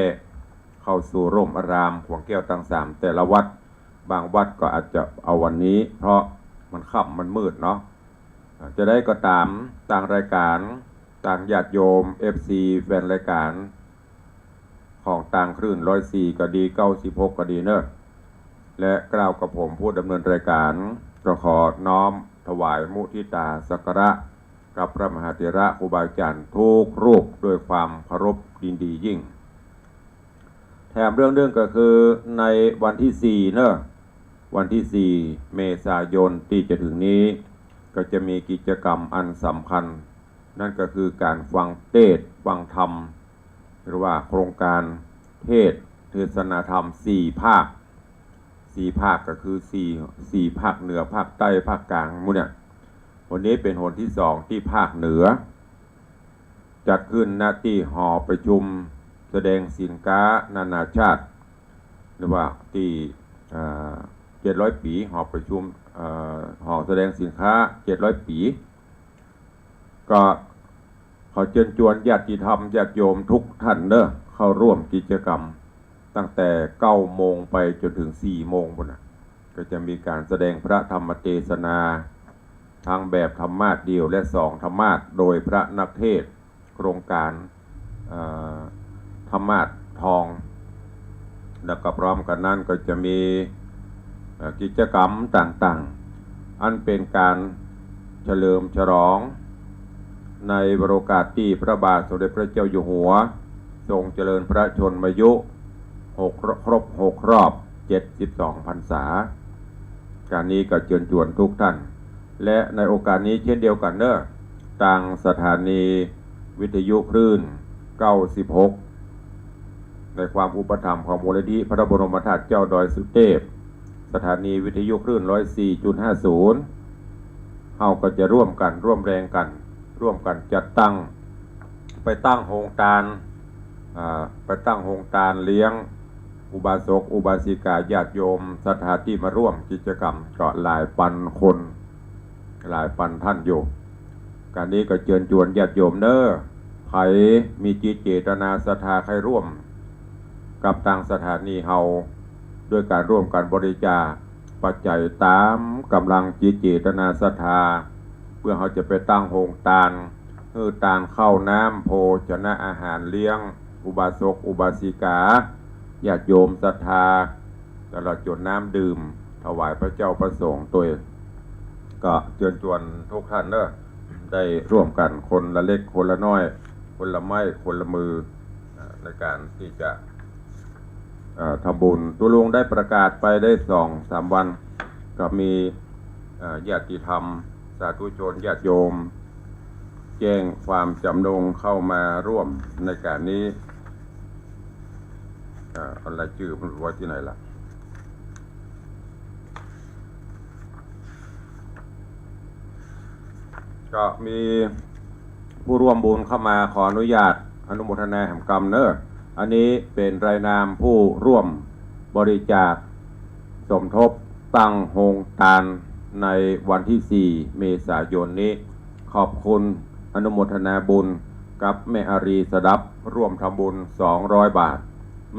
เข้าสู่ร่มอารามขวางแก้วตังสามแต่ละวัด บางวัดก็อาจจะเอาวันนี้ เพราะมันค่ำมันมืดเนาะ อ่า จาใดก็ต๋าม ตางรายก๋าน ตางญาติโยม เอฟซี แฟนรายก๋าน ของตางคลื่นร้อยสี่ก็ดี เก้าสิบหกก็ดีเน่อ และกล่าวกับผมผู้ดำเนินรายก๋าน ก็ขอน้อมถวายมุทิตาสักการะ กับพระมหาเถระครูบาอาจ๋ารย์ทุกรูปด้วยความเคารพยินดียิ่ง แถมเรื่องนึ่งก็คือในวันตี้สี่เน่อ วันตี้สี่เมษายนตี้จะเถิงนี้ ก็จะมีกิจกรรมอันสำคัญ นั่นก็คือก๋านฟังเตสน์ฟังธรรม หรือว่าโครงก๋านเทศน์เทศนาธรรมสี่ภาค สี่ภาคก็คือสี่ สี่ภาคเหนือ ภาคใต้ ภาคกลางหมู่เนี่ย หนนี้เป๋นหนตี้สองตี้ภาคเหนือ จัดขึ้น ณ ตี้หอประชุมแสดงสินค้านานาชาติ หรือว่าตี้ อ่า เจ็ดร้อยปี๋ หอประชุม เอ่อ หอแสดงสินค้าเจ็ดร้อยปี๋ ก็ขอเจิญจวนญาติธรรมญาติโยมทุกท่านเนอะ เข้าร่วมกิจกรรมตั้งแต่เก้าโมงไปจ๋นเถิงสี่โมงปู๊นน่ะ ก็จะมีก๋านแสดงพระธรรมเตสนา ทั้งแบบธรรมาสน์เดี่ยวและสองธรรมาสน์ โดยพระนักเทศน์โครงก๋าน เอ่อ ธรรมาสน์ทอง แล้วก็พร้อมกั๋นนั้นก็จะมี เอ่อ กิจกรรมต่างๆ อันเป๋นก๋านเฉลิมฉลอง ในวโรกาสตี้พระบาทสมเด็จพระเจ้าอยู่หัว ทรงเจริญพระชนมายุ หก ครบหกรอบเจ็ดสิบสองพรรษา ก๋านนี้ก็เจิญจวนทุกท่าน และในโอกาสนี้เช่นเดียวกั๋นเนอะ ตางสถานีวิทยุคลื่นเก้าสิบหก ในความอุปถัมภ์ของมูลนิธิพระบรมธาตุเจ้าดอยสุเทพ สถานีวิทยุคลื่นร้อยสี่จุดห้าศูนย์ เฮาก็จะร่วมกั๋น ร่วมแรงกั๋น ร่วมกั๋นจัดตั้ง ไปตั้งโฮงตาน อ่า ไปตั้งโฮงตานเลี้ยงอุบาสกอุบาสิกาญาติโยมศรัทธาตี้มาร่วมกิจกรรมก็หลายปันคน หลายปันท่านอยู่ ก๋านนี้ก็เจิญจวนญาติโยมเนอะ ใผมีจิตเจตนาศรัทธาใค่ร่วมกับตางสถานีเฮา ด้วยก๋านร่วมกั๋นบริจาคปัจจัยต๋ามก๋ำลังจิตเจตนาศรัทธา เปื้อเฮาจะไปตั้งโฮงตาน หื้อตานข้าวน้ำโภชนะอาหารเลี้ยงอุบาสกอุบาสิกา ญาติโยมศรัทธา ตลอดจ๋นน้ำดื่มถวายพระเจ้าพระสงฆ์ตวย ก็เจิญจวนทุกท่านเนอะ ได้ร่วมกั๋นคนละเล็กคนละน้อย คนละไม้คนละมือ อ่า ในก๋านตี้จะ อ่า ทำบุญ ตุ๊ลุงได้ประกาศไปได้สองสามวัน ก็มี อ่า ญาติธรรม สาธุชน ญาติโยม แจ้งความจ๋ำนงเข้ามาร่วมในก๋านนี้ อ่า เอารายจื้อมันไว้ตี้ไหนล่ะ ก็มีผู้ร่วมบุญเข้ามา ขออนุญาตอนุโมทนาแหมกำเนอะ อันนี้เป๋นรายนามผู้ร่วมบริจาคสมทบตั้งโฮงตานในวันตี้สี่เมษายนนี้ ขอบคุณ อนุโมทนาบุญกับแม่อารีย์สดับ ร่วมทำบุญสองร้อยบาท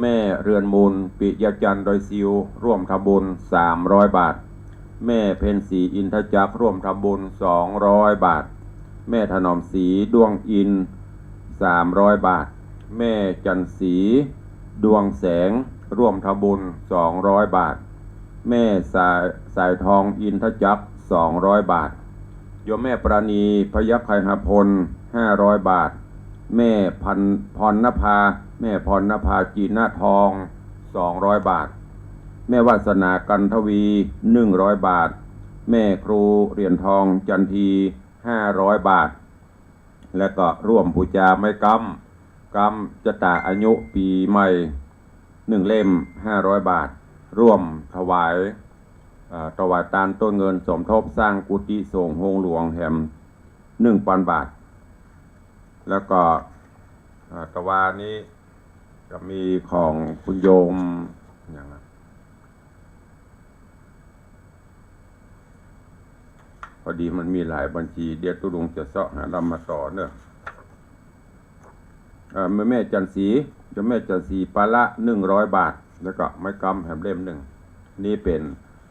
แม่เรือนมูล ปิยะจันทร์ ดอยซิว ร่วมทำบุญสามร้อยบาท แม่เพ็ญศรี อินทจักร ร่วมทำบุญสองร้อยบาท แม่ถนอมศรี ด้วงอินทร์ สามร้อยบาท แม่จันทร์ศรี ดวงแสง ร่วมทำบุญสองร้อยบาท แม่สาย สายทอง อินทจักร สองร้อยบาท โยมแม่ปราณี พยัคฆไคหพล ห้าร้อยบาท แม่พัน พรณภา แม่พรณภา จีนทอง สองร้อยบาท แม่วาสนา กันทวี หนึ่งร้อยบาท แม่ครูเหรียญทอง จันที ห้าร้อยบาท และก็ร่วมบูจาไม้ก๊ำ ก๊ำจะต๋าอายุปี๋ใหม่ หนึ่งเล่ม ห้าร้อยบาท ร่วมถวาย เอ่อ ถวายตานต้นเงินสมทบสร้างกุฏิสงฆ์โฮงหลวงแหม หนึ่งปันบาท แล้วก็ เอ่อ ตะวานี้จะมีของคุณโยม อย่างนั้น พอดีมันมีหลายบัญชี เดี๋ยวตุ๊ลุงจะเซาะหาลำมาต่อเนอะ เอ่อ แม่ แม่จันทร์ศรี เจ้าแม่จันทร์ศรี ปาละ หนึ่งร้อยบาท แล้วก็ไม้ก๊ำแหมเล่มหนึ่ง นี่เป๋น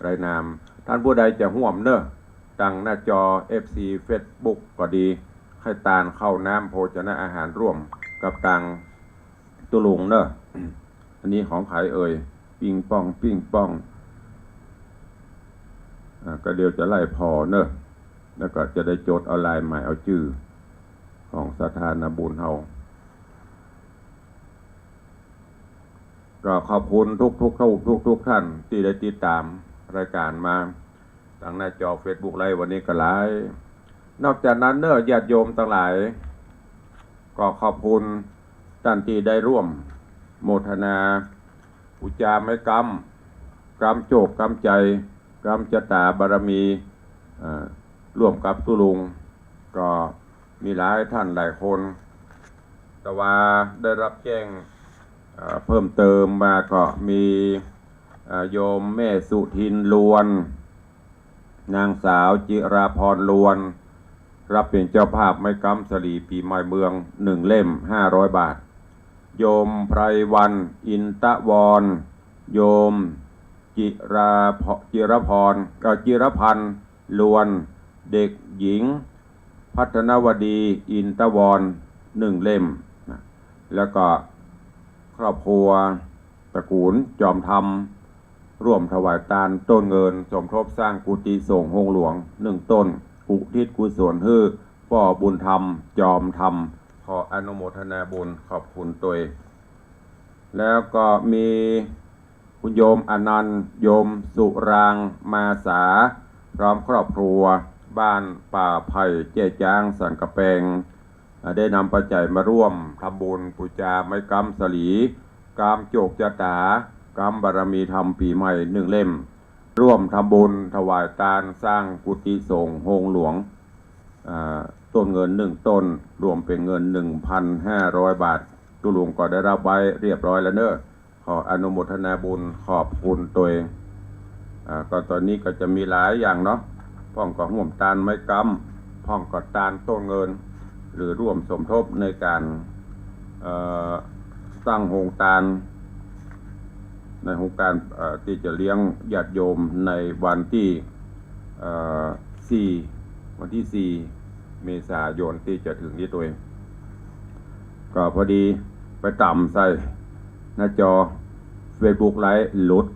รายนาม ท่านผู้ใดจะฮ่วมเนอะ ตางหน้าจอ เอฟซี เฟซบุ๊ก ก็ดี ใค่ตานข้าวน้ำโภชนะอาหารร่วมกับตางตุ๊ลุงเนอะ อันนี้ของใผเอ่ย ปิ้งป้อง ปิ้งป้อง อ่า ก็เดี๋ยวจะไล่ผ่อเนอะ แล้วก็จะได้จดเอาลายหมายเอาจื้อของศรัทธานาบุญเฮา ก็ขอบคุณทุกๆ ทุกๆ ท่านตี้ได้ติดต๋ามรายก๋านมา ตางหน้าจอเฟซบุ๊กไลฟ์วันนี้ก็หลาย นอกจากนั้นเนอะ ญาติโยมตังหลาย ก็ขอบคุณต้านตี้ได้ร่วมโมทนาบูจาไม้ก๊ กำโจคกำใจ๋ กำจะต๋าบารมี อ่า ร่วมกับตุ๊ลุง ก็มีหลายท่านหลายคน แต่ว่าได้รับแจ้ง เอ่อ เพิ่มเติมมาก็มี เอ่อ โยมแม่สุทิน ลวน นางสาวจิราพร ลวน รับเป๋นเจ้าภาพไม้ก๊ำสะหลีปี๋ใหม่เมือง หนึ่งเล่ม ห้าร้อยบาท โยมไพรวรรณ อินตะวร โยมจิราพ จิรพร เอ่อ จิรพันธ์ ลวน เด็กหญิง พัฒนวดี อินตะวร หนึ่งเล่มนะ แล้วก็ครอบครัวตระกูลจอมธรรม ร่วมถวายตานต้นเงินสมทบสร้างกุฏิสงฆ์โฮงหลวง หนึ่งต้น อุทิศกุศลหื้อป้อบุญธรรม จอมธรรม ขออนุโมทนาบุญขอบคุณตวย แล้วก็มีคุณโยมอนันต์ โยมสุรางค์ มาสา พร้อมครอบครัว บ้านป่าไผ่ แจ้จ๊าง สันกำแปง อ่า ได้นำปัจจัยมาร่วมทำบุญปู๋จาไม้ก๊ำสะหลี กำโจคจะต๋า กำบารมีธรรมปี๋ใหม่หนึ่งเล่ม ร่วมทำบุญถวายตานสร้างกุฏิสงฆ์โฮงหลวง อ่า ต้นเงินหนึ่งต้น รวมเป๋นเงิน หนึ่งพันห้าร้อยบาท ตุ๊ลุงก็ได้รับไว้เรียบร้อยแล้วเน่อ ขออนุโมทนาบุญขอบคุณตวย อ่า ก็ต๋อนนี้ก็จะมีหลายอย่างเนาะ พ่องก็ฮ่วมตานไม้ก๊ำ พ่องก็ตานต้นเงิน หรือร่วมสมทบในก๋าน เอ่อ ตั้งโฮงตาน ในโฮงก๋าน เอ่อ ตี้จะเลี้ยงญาติโยมในวันตี้ เอ่อ สี่ วันตี้สี่ เมษายนตี้จะเถิงนี้ตวย ก็พอดีไปต๋ามใส่หน้าจอเฟซบุ๊กไลฟ์หลุด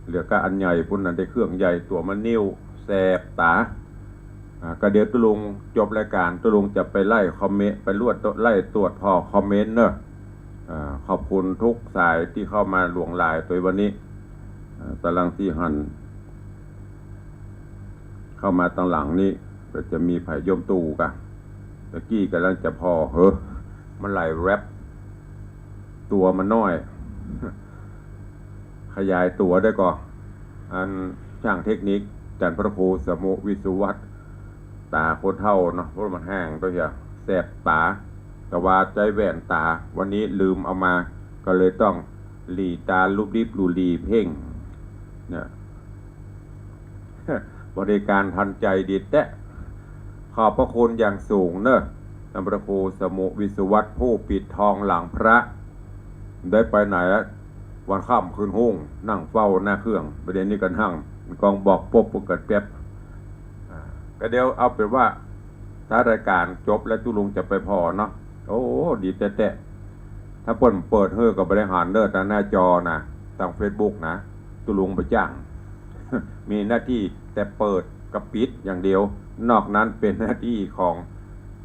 เหลือก้าอันใหญ่ปู้นนะ ได้เครื่องใหญ่ตั๋วมันนิ้ว แสบต๋า อ่า ก็เดี๋ยวตุ๊ลุงจบรายก๋าน ตุ๊ลุงจะไปไล่คอมเมนต์ ไปลวด ไล่ตรวจผ่อคอมเมนต์เน่อ อ่า ขอบคุณทุกสายตี้เข้ามาหลวงหลายตวยวันนี้ อ่า ตะลังตี้หัน เข้ามาตางหลังนี้ ก็จะมีไผโยมตู่ก่ะ ตะกี้ก่ำลังจะผ่อ เฮ้อ มันไหลแว็บ ตั๋วมันน้อย ขยายตั๋วได้ก่อ อันช่างเทคนิค จันทร์พระครูสมุวิศวัตร ต๋าคนเฒ่าเนาะ เพราะมันแห้งตวยเหีย แสบต๋า แต่ว่าใจ๊แว่นต๋า วันนี้ลืมเอามา ก็เลยต้องหลีต๋าลุบลิบหลู่หลีเพ่ง เนี่ย บริการทันใจดีแต๊ ขอบพระคุณอย่างสูงเน่อ จันทร์พระครูสมุวิศวัตร ผู้ปิดทองหลังพระ ได้ไปไหนอะ วันค่ำคืนฮุ่ง นั่งเฝ้าหน้าเครื่อง ประเดี๋ยวนี้ก็นั่ง กองบอกปุ๊บ ปุ๊บก็แป๊บ อ่า ก็เดี๋ยวเอาเป๋นว่า ถ้ารายก๋านจบแล้วตุ๊ลุงจะไปผ่อเนาะ โอ้ ดีแต๊ๆ ถ้าเปิ้นเปิดหื้อก็บ่ได้หันเน่อ ตางหน้าจอนะ ตางเฟซบุ๊กนะ ตุ๊ลุงบ่จ้าง มีหน้าตี้แต่เปิดกับปิดอย่างเดียว นอกนั้นเป๋นหน้าตี้ของ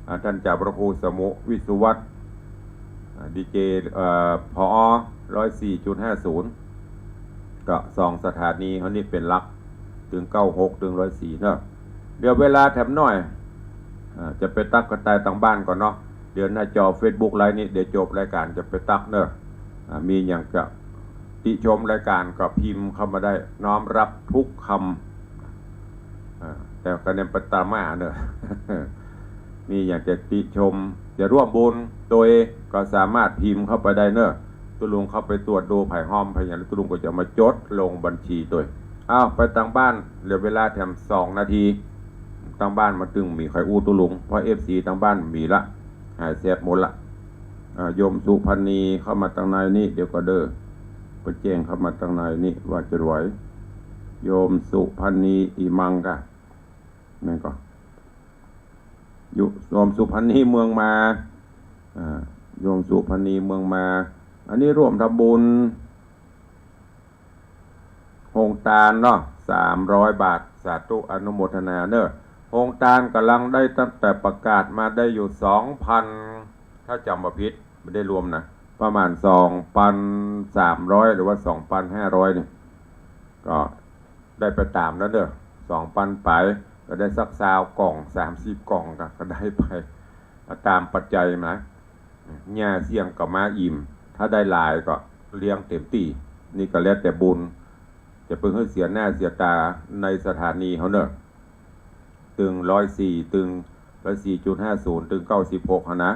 อ่า ท่านเจ้าพระครูสมุวิศวัตร อ่า ดีเจ เอ่อ ผอ ร้อยสี่จุดห้าศูนย์ ก็สองสถานีเฮานี่เป๋นหลัก เถิงเก้าหก เถิงร้อยสี่เนาะ เหลือเวลาแถมหน้อย อ่า จะไปตั๊กกะตายตางบ้านก่อเนาะ เดี๋ยวหน้าจอเฟซบุ๊กไลฟ์นี่ เดี๋ยวจบรายก๋านจะไปตั๊กเน่อ อ่า มีหยังจะติชมรายก๋านก็พิมพ์เข้ามาได้ น้อมรับทุกคำ อ่า แต่ก็เน้นไปตามมาเน่อ มีหยังจะติชม จะร่วมบุญตวยก็สามารถพิมพ์เข้าไปได้เน่อ ตุ๊ลุงเข้าไปตรวจดูไผฮ่อมไผหยัง ตุ๊ลุงก็จะมาจดลงบัญชีตวย อ้าว ไปตางบ้าน เหลือเวลาแถมสองนาที ตางบ้านมันตึงมีใผอู้ตุ๊ลุง เพราะเอฟซีตางบ้านมีละ หายแสบหมดละ อ่า โยมสุพรรณีเข้ามาตางในนี่ เดี๋ยวก่อเด้อ ไปแจ้งเข้ามาตางในนี่ว่าจะไหว โยมสุพรรณี อีมังกะ แม่นก่อ โยมสุพรรณี เมืองมา อ่า โยมสุพรรณี เมืองมา อันนี้ร่วมทำบุญ โฮงตานเนาะ สามร้อยบาท สาธุอนุโมทนาเน่อ โฮงตานก่ำลังได้ตั้งแต่ประกาศมาได้อยู่สองพัน ถ้าจ๋ำบ่ผิด บ่ได้รวมนะ ประมาณสองพันสามร้อย หรือว่าสองพันห้าร้อยนี่ ก็ได้ไปต๋ามแล้วเน่อ สองพันป๋าย ก็ได้สักซาวกล่อง สามสิบกล่องก็ ก็ได้ไป ต๋ามปัจจัยมา หญ้าเสี้ยงก็มาอิ่ม ถ้าได้หลายก็เลี้ยงเต๋มตี้ นี่ก็แล้วแต่บุญ จะไปหื้อเสียหน้าเสียต๋าในสถานีเฮาเน่อ ตึงร้อยสี่ ตึงร้อยสี่จุดห้าศูนย์ ตึงเก้าสิบหก หั้นนะ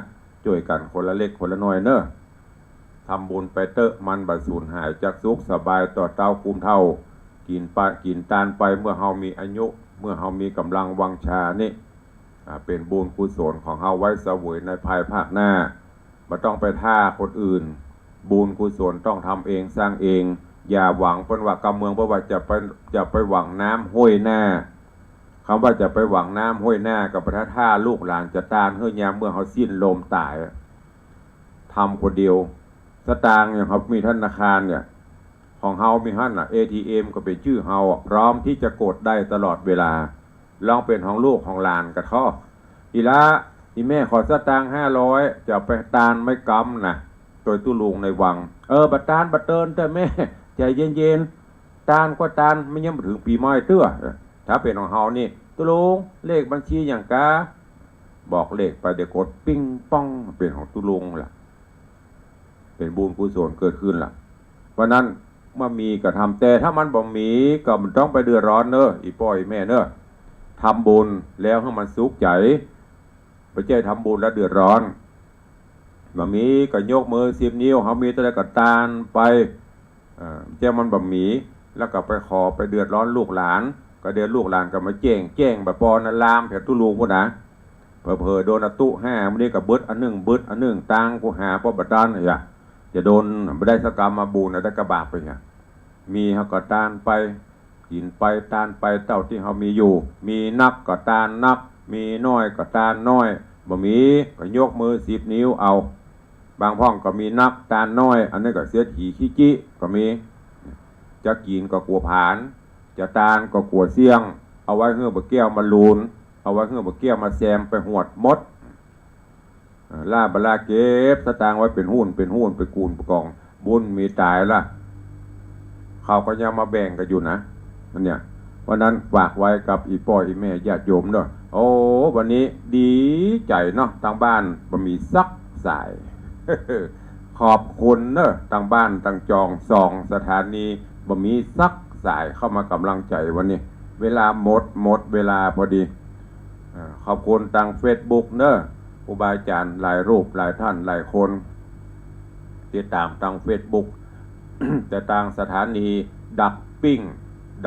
จ้วยกั๋นคนละเล็กคนละน้อยเน่อ ทำบุญไปเต๊อะ มันบ่สูญหายจากสุข สบายต่อเต๊ากุมเฒ่า กิ๋นไป กิ๋นตานไป เมื่อเฮามีอายุ เมื่อเฮามีก๋ำลังวังชานี่ อ่า เป๋นบุญกุศลของเฮาไว้เสวยในภายภาคหน้า บ่ต้องไปท่าคนอื่น บุญกุศลต้องทำเองสร้างเอง อย่าหวัง เปิ้นว่ากำเมือง เปิ้นว่าจะไป จะไปหวังน้ำห้วยหน้า กำว่าจะไปหวังน้ำห้วยหน้า ก็บ่ท่าลูกหลานจะตานหื้อยามเมื่อเฮาสิ้นลมต๋าย ทำคนเดียว สตางค์อย่างเฮามีธนาคารเนี่ย ของเฮามีหั้นน่ะ เอทีเอ็ม ก็เป๋นจื้อเฮาอะ พร้อมตี้จะกดได้ตลอดเวลา ลองเป๋นของลูกของหลานกะเถาะ อีหล้า อีแม่ขอสตางค์ห้าร้อย จะเอาไปตานไม้กำนะ ตวยตุ๊ลุงในวัง เออ บ่ตานบ่เตินเต๊อะแม่ ใจ๋เย็นๆ ตานก็ตาน มันยังบ่เถิงปี๋ใหม่เตื้อ ถ้าเป๋นของเฮานี่ ตุ๊ลุง เลขบัญชีหยังกา บอกเลขไป เดี๋ยวกดปิ้งป้อง เป๋นของตุ๊ลุงละ เป๋นบุญกุศลเกิดขึ้นละ เพราะนั้นเมื่อมีก็ทำ แต่ถ้ามันบ่มีก็บ่ต้องไปเดือดร้อนเน่อ อีป้ออีแม่เน่อ ทำบุญแล้วหื้อมันสุขใจ๋ บ่ใจ้ทำบุญแล้วเดือดร้อน บ่มีก็ยกมือสิบนิ้ว เฮามีเต้าใดก็ตานไป เอ่อ เจ้ามันบ่มี แล้วก็ไปขอไปเดือดร้อนลูกหลาน ก็เดี๋ยวลูกหลานก็มาแจ้ง แจ้งบ่ปอนะ ลามแผดตุ๊ลุงปู้นนะ เผลอๆ โดนอะตุ๊ห้า มื้อนี้ก็เบิดอันนึ่ง เบิดอันนึ่ง ตังค์กูหาป้อบ่ตานเนี่ย จะโดน บ่ได้สักกำมาบุญนะ ได้กะบาปไปเนี่ย มีเฮาก็ตานไป กิ๋นไป ตานไป เต้าตี้เฮามีอยู่ มีนักก็ตานนัก มีน้อยก็ตานน้อย บ่มีก็ยกมือสิบนิ้วเอา บางพ่องก็มีนักตานน้อย อันนี้ก็เสียถีขี้จิก็มี จะกิ๋นก็กั๋วผลาญ จะตานก็กั๋วเสี้ยง เอาไว้หื้อบ่าแก้วมาลูน เอาไว้หื้อบ่าแก้วมาแซมไปหวดหมด เออ ล้าบ่ล้าเก็บสตางค์ไว้เป๋นหุ้น เป๋นหุ้น ไปกู๋นไปกอง บุญมีต๋ายละ เขาก็ยังมาแบ่งกั๋นอยู่นะ อันเนี้ย เพราะนั้นฝากไว้กับอีป้ออีแม่ญาติโยมเน่อ โอ้ วันนี้ดีใจ๋เนาะ ตางบ้านบ่มีสักสาย ขอบคุณเน่อ ตางบ้านตางจอง สองสถานี บ่มีสักสายเข้ามาก๋ำลังใจ๋วันนี้ เวลาหมด หมดเวลาพอดี อ่า ขอบคุณตางเฟซบุ๊กเน่อ ครูบาอาจ๋ารย์หลายรูปหลายท่านหลายคน ติดต๋ามตางเฟซบุ๊ก แต่ตางสถานีดักปิ้ง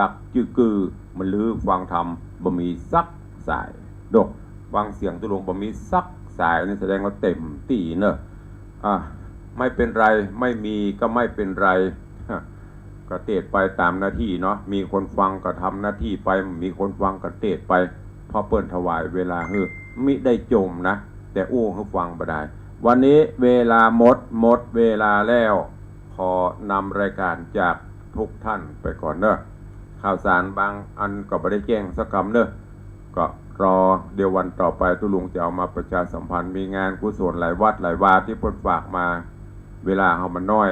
ดักจื้อกือ มาลือฟังธรรม บ่มีสักสาย ดก ฟังเสียงตุ๊ลุงบ่มีสักสาย นี่แสดงว่าเต็มตี้เน่อ อ่ะ ไม่เป็นไร ไม่มีก็ไม่เป็นไร ก็เตศน์ไปต๋ามหน้าตี้เนาะ มีคนฟังก็ทำหน้าตี้ไป มีคนฟังก็เตศน์ไป เพราะเปิ้นถวายเวลาหื้อ มิได้จ่มนะ แต่อู้หื้อฟังบ่ดาย วันนี้เวลาหมด หมดเวลาแล้ว ขอนำรายการจากทุกท่านไปก่อนเน่อ ข่าวสารบางอันก็บ่ได้แจ้งสักกำเน่อ ก็รอเดี๋ยววันต่อไปตุ๊ลุงจะเอามาประชาสัมพันธ์ มีงานกุศลหลายวัดหลายวาตี้เปิ้นฝากมา เวลาเฮามันน้อย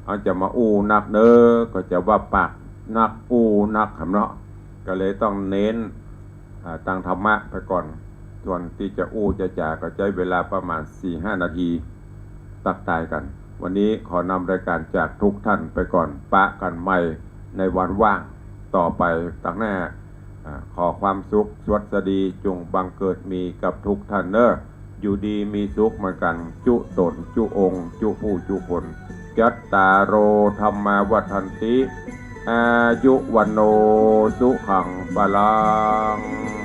เฮาจะมาอู้นักเน่อ ก็จะว่าปากนักอู้นักหั้นเนาะ ก็เลยต้องเน้น อ่า ตางธรรมะไปก่อน ส่วนตี้จะอู้จะจ๋าก็ใจ๊เวลาประมาณสี่ห้านาที ตั๊กตายกั๋น วันนี้ขอนำรายการจากทุกท่านไปก่อน ปะกั๋นใหม่ในวันว่างต่อไปตางหน้า อ่า ขอความสุขสวัสดีจงบังเกิดมีกับทุกท่านเน่อ อยู่ดีมีสุขเหมือนกั๋น จุ๊ต๋น จุ๊องค์ จุ๊ผู้ จุ๊คน จัตตาโร ธัมมา วัฑฒันติ อายุ วัณโณ สุขัง พลัง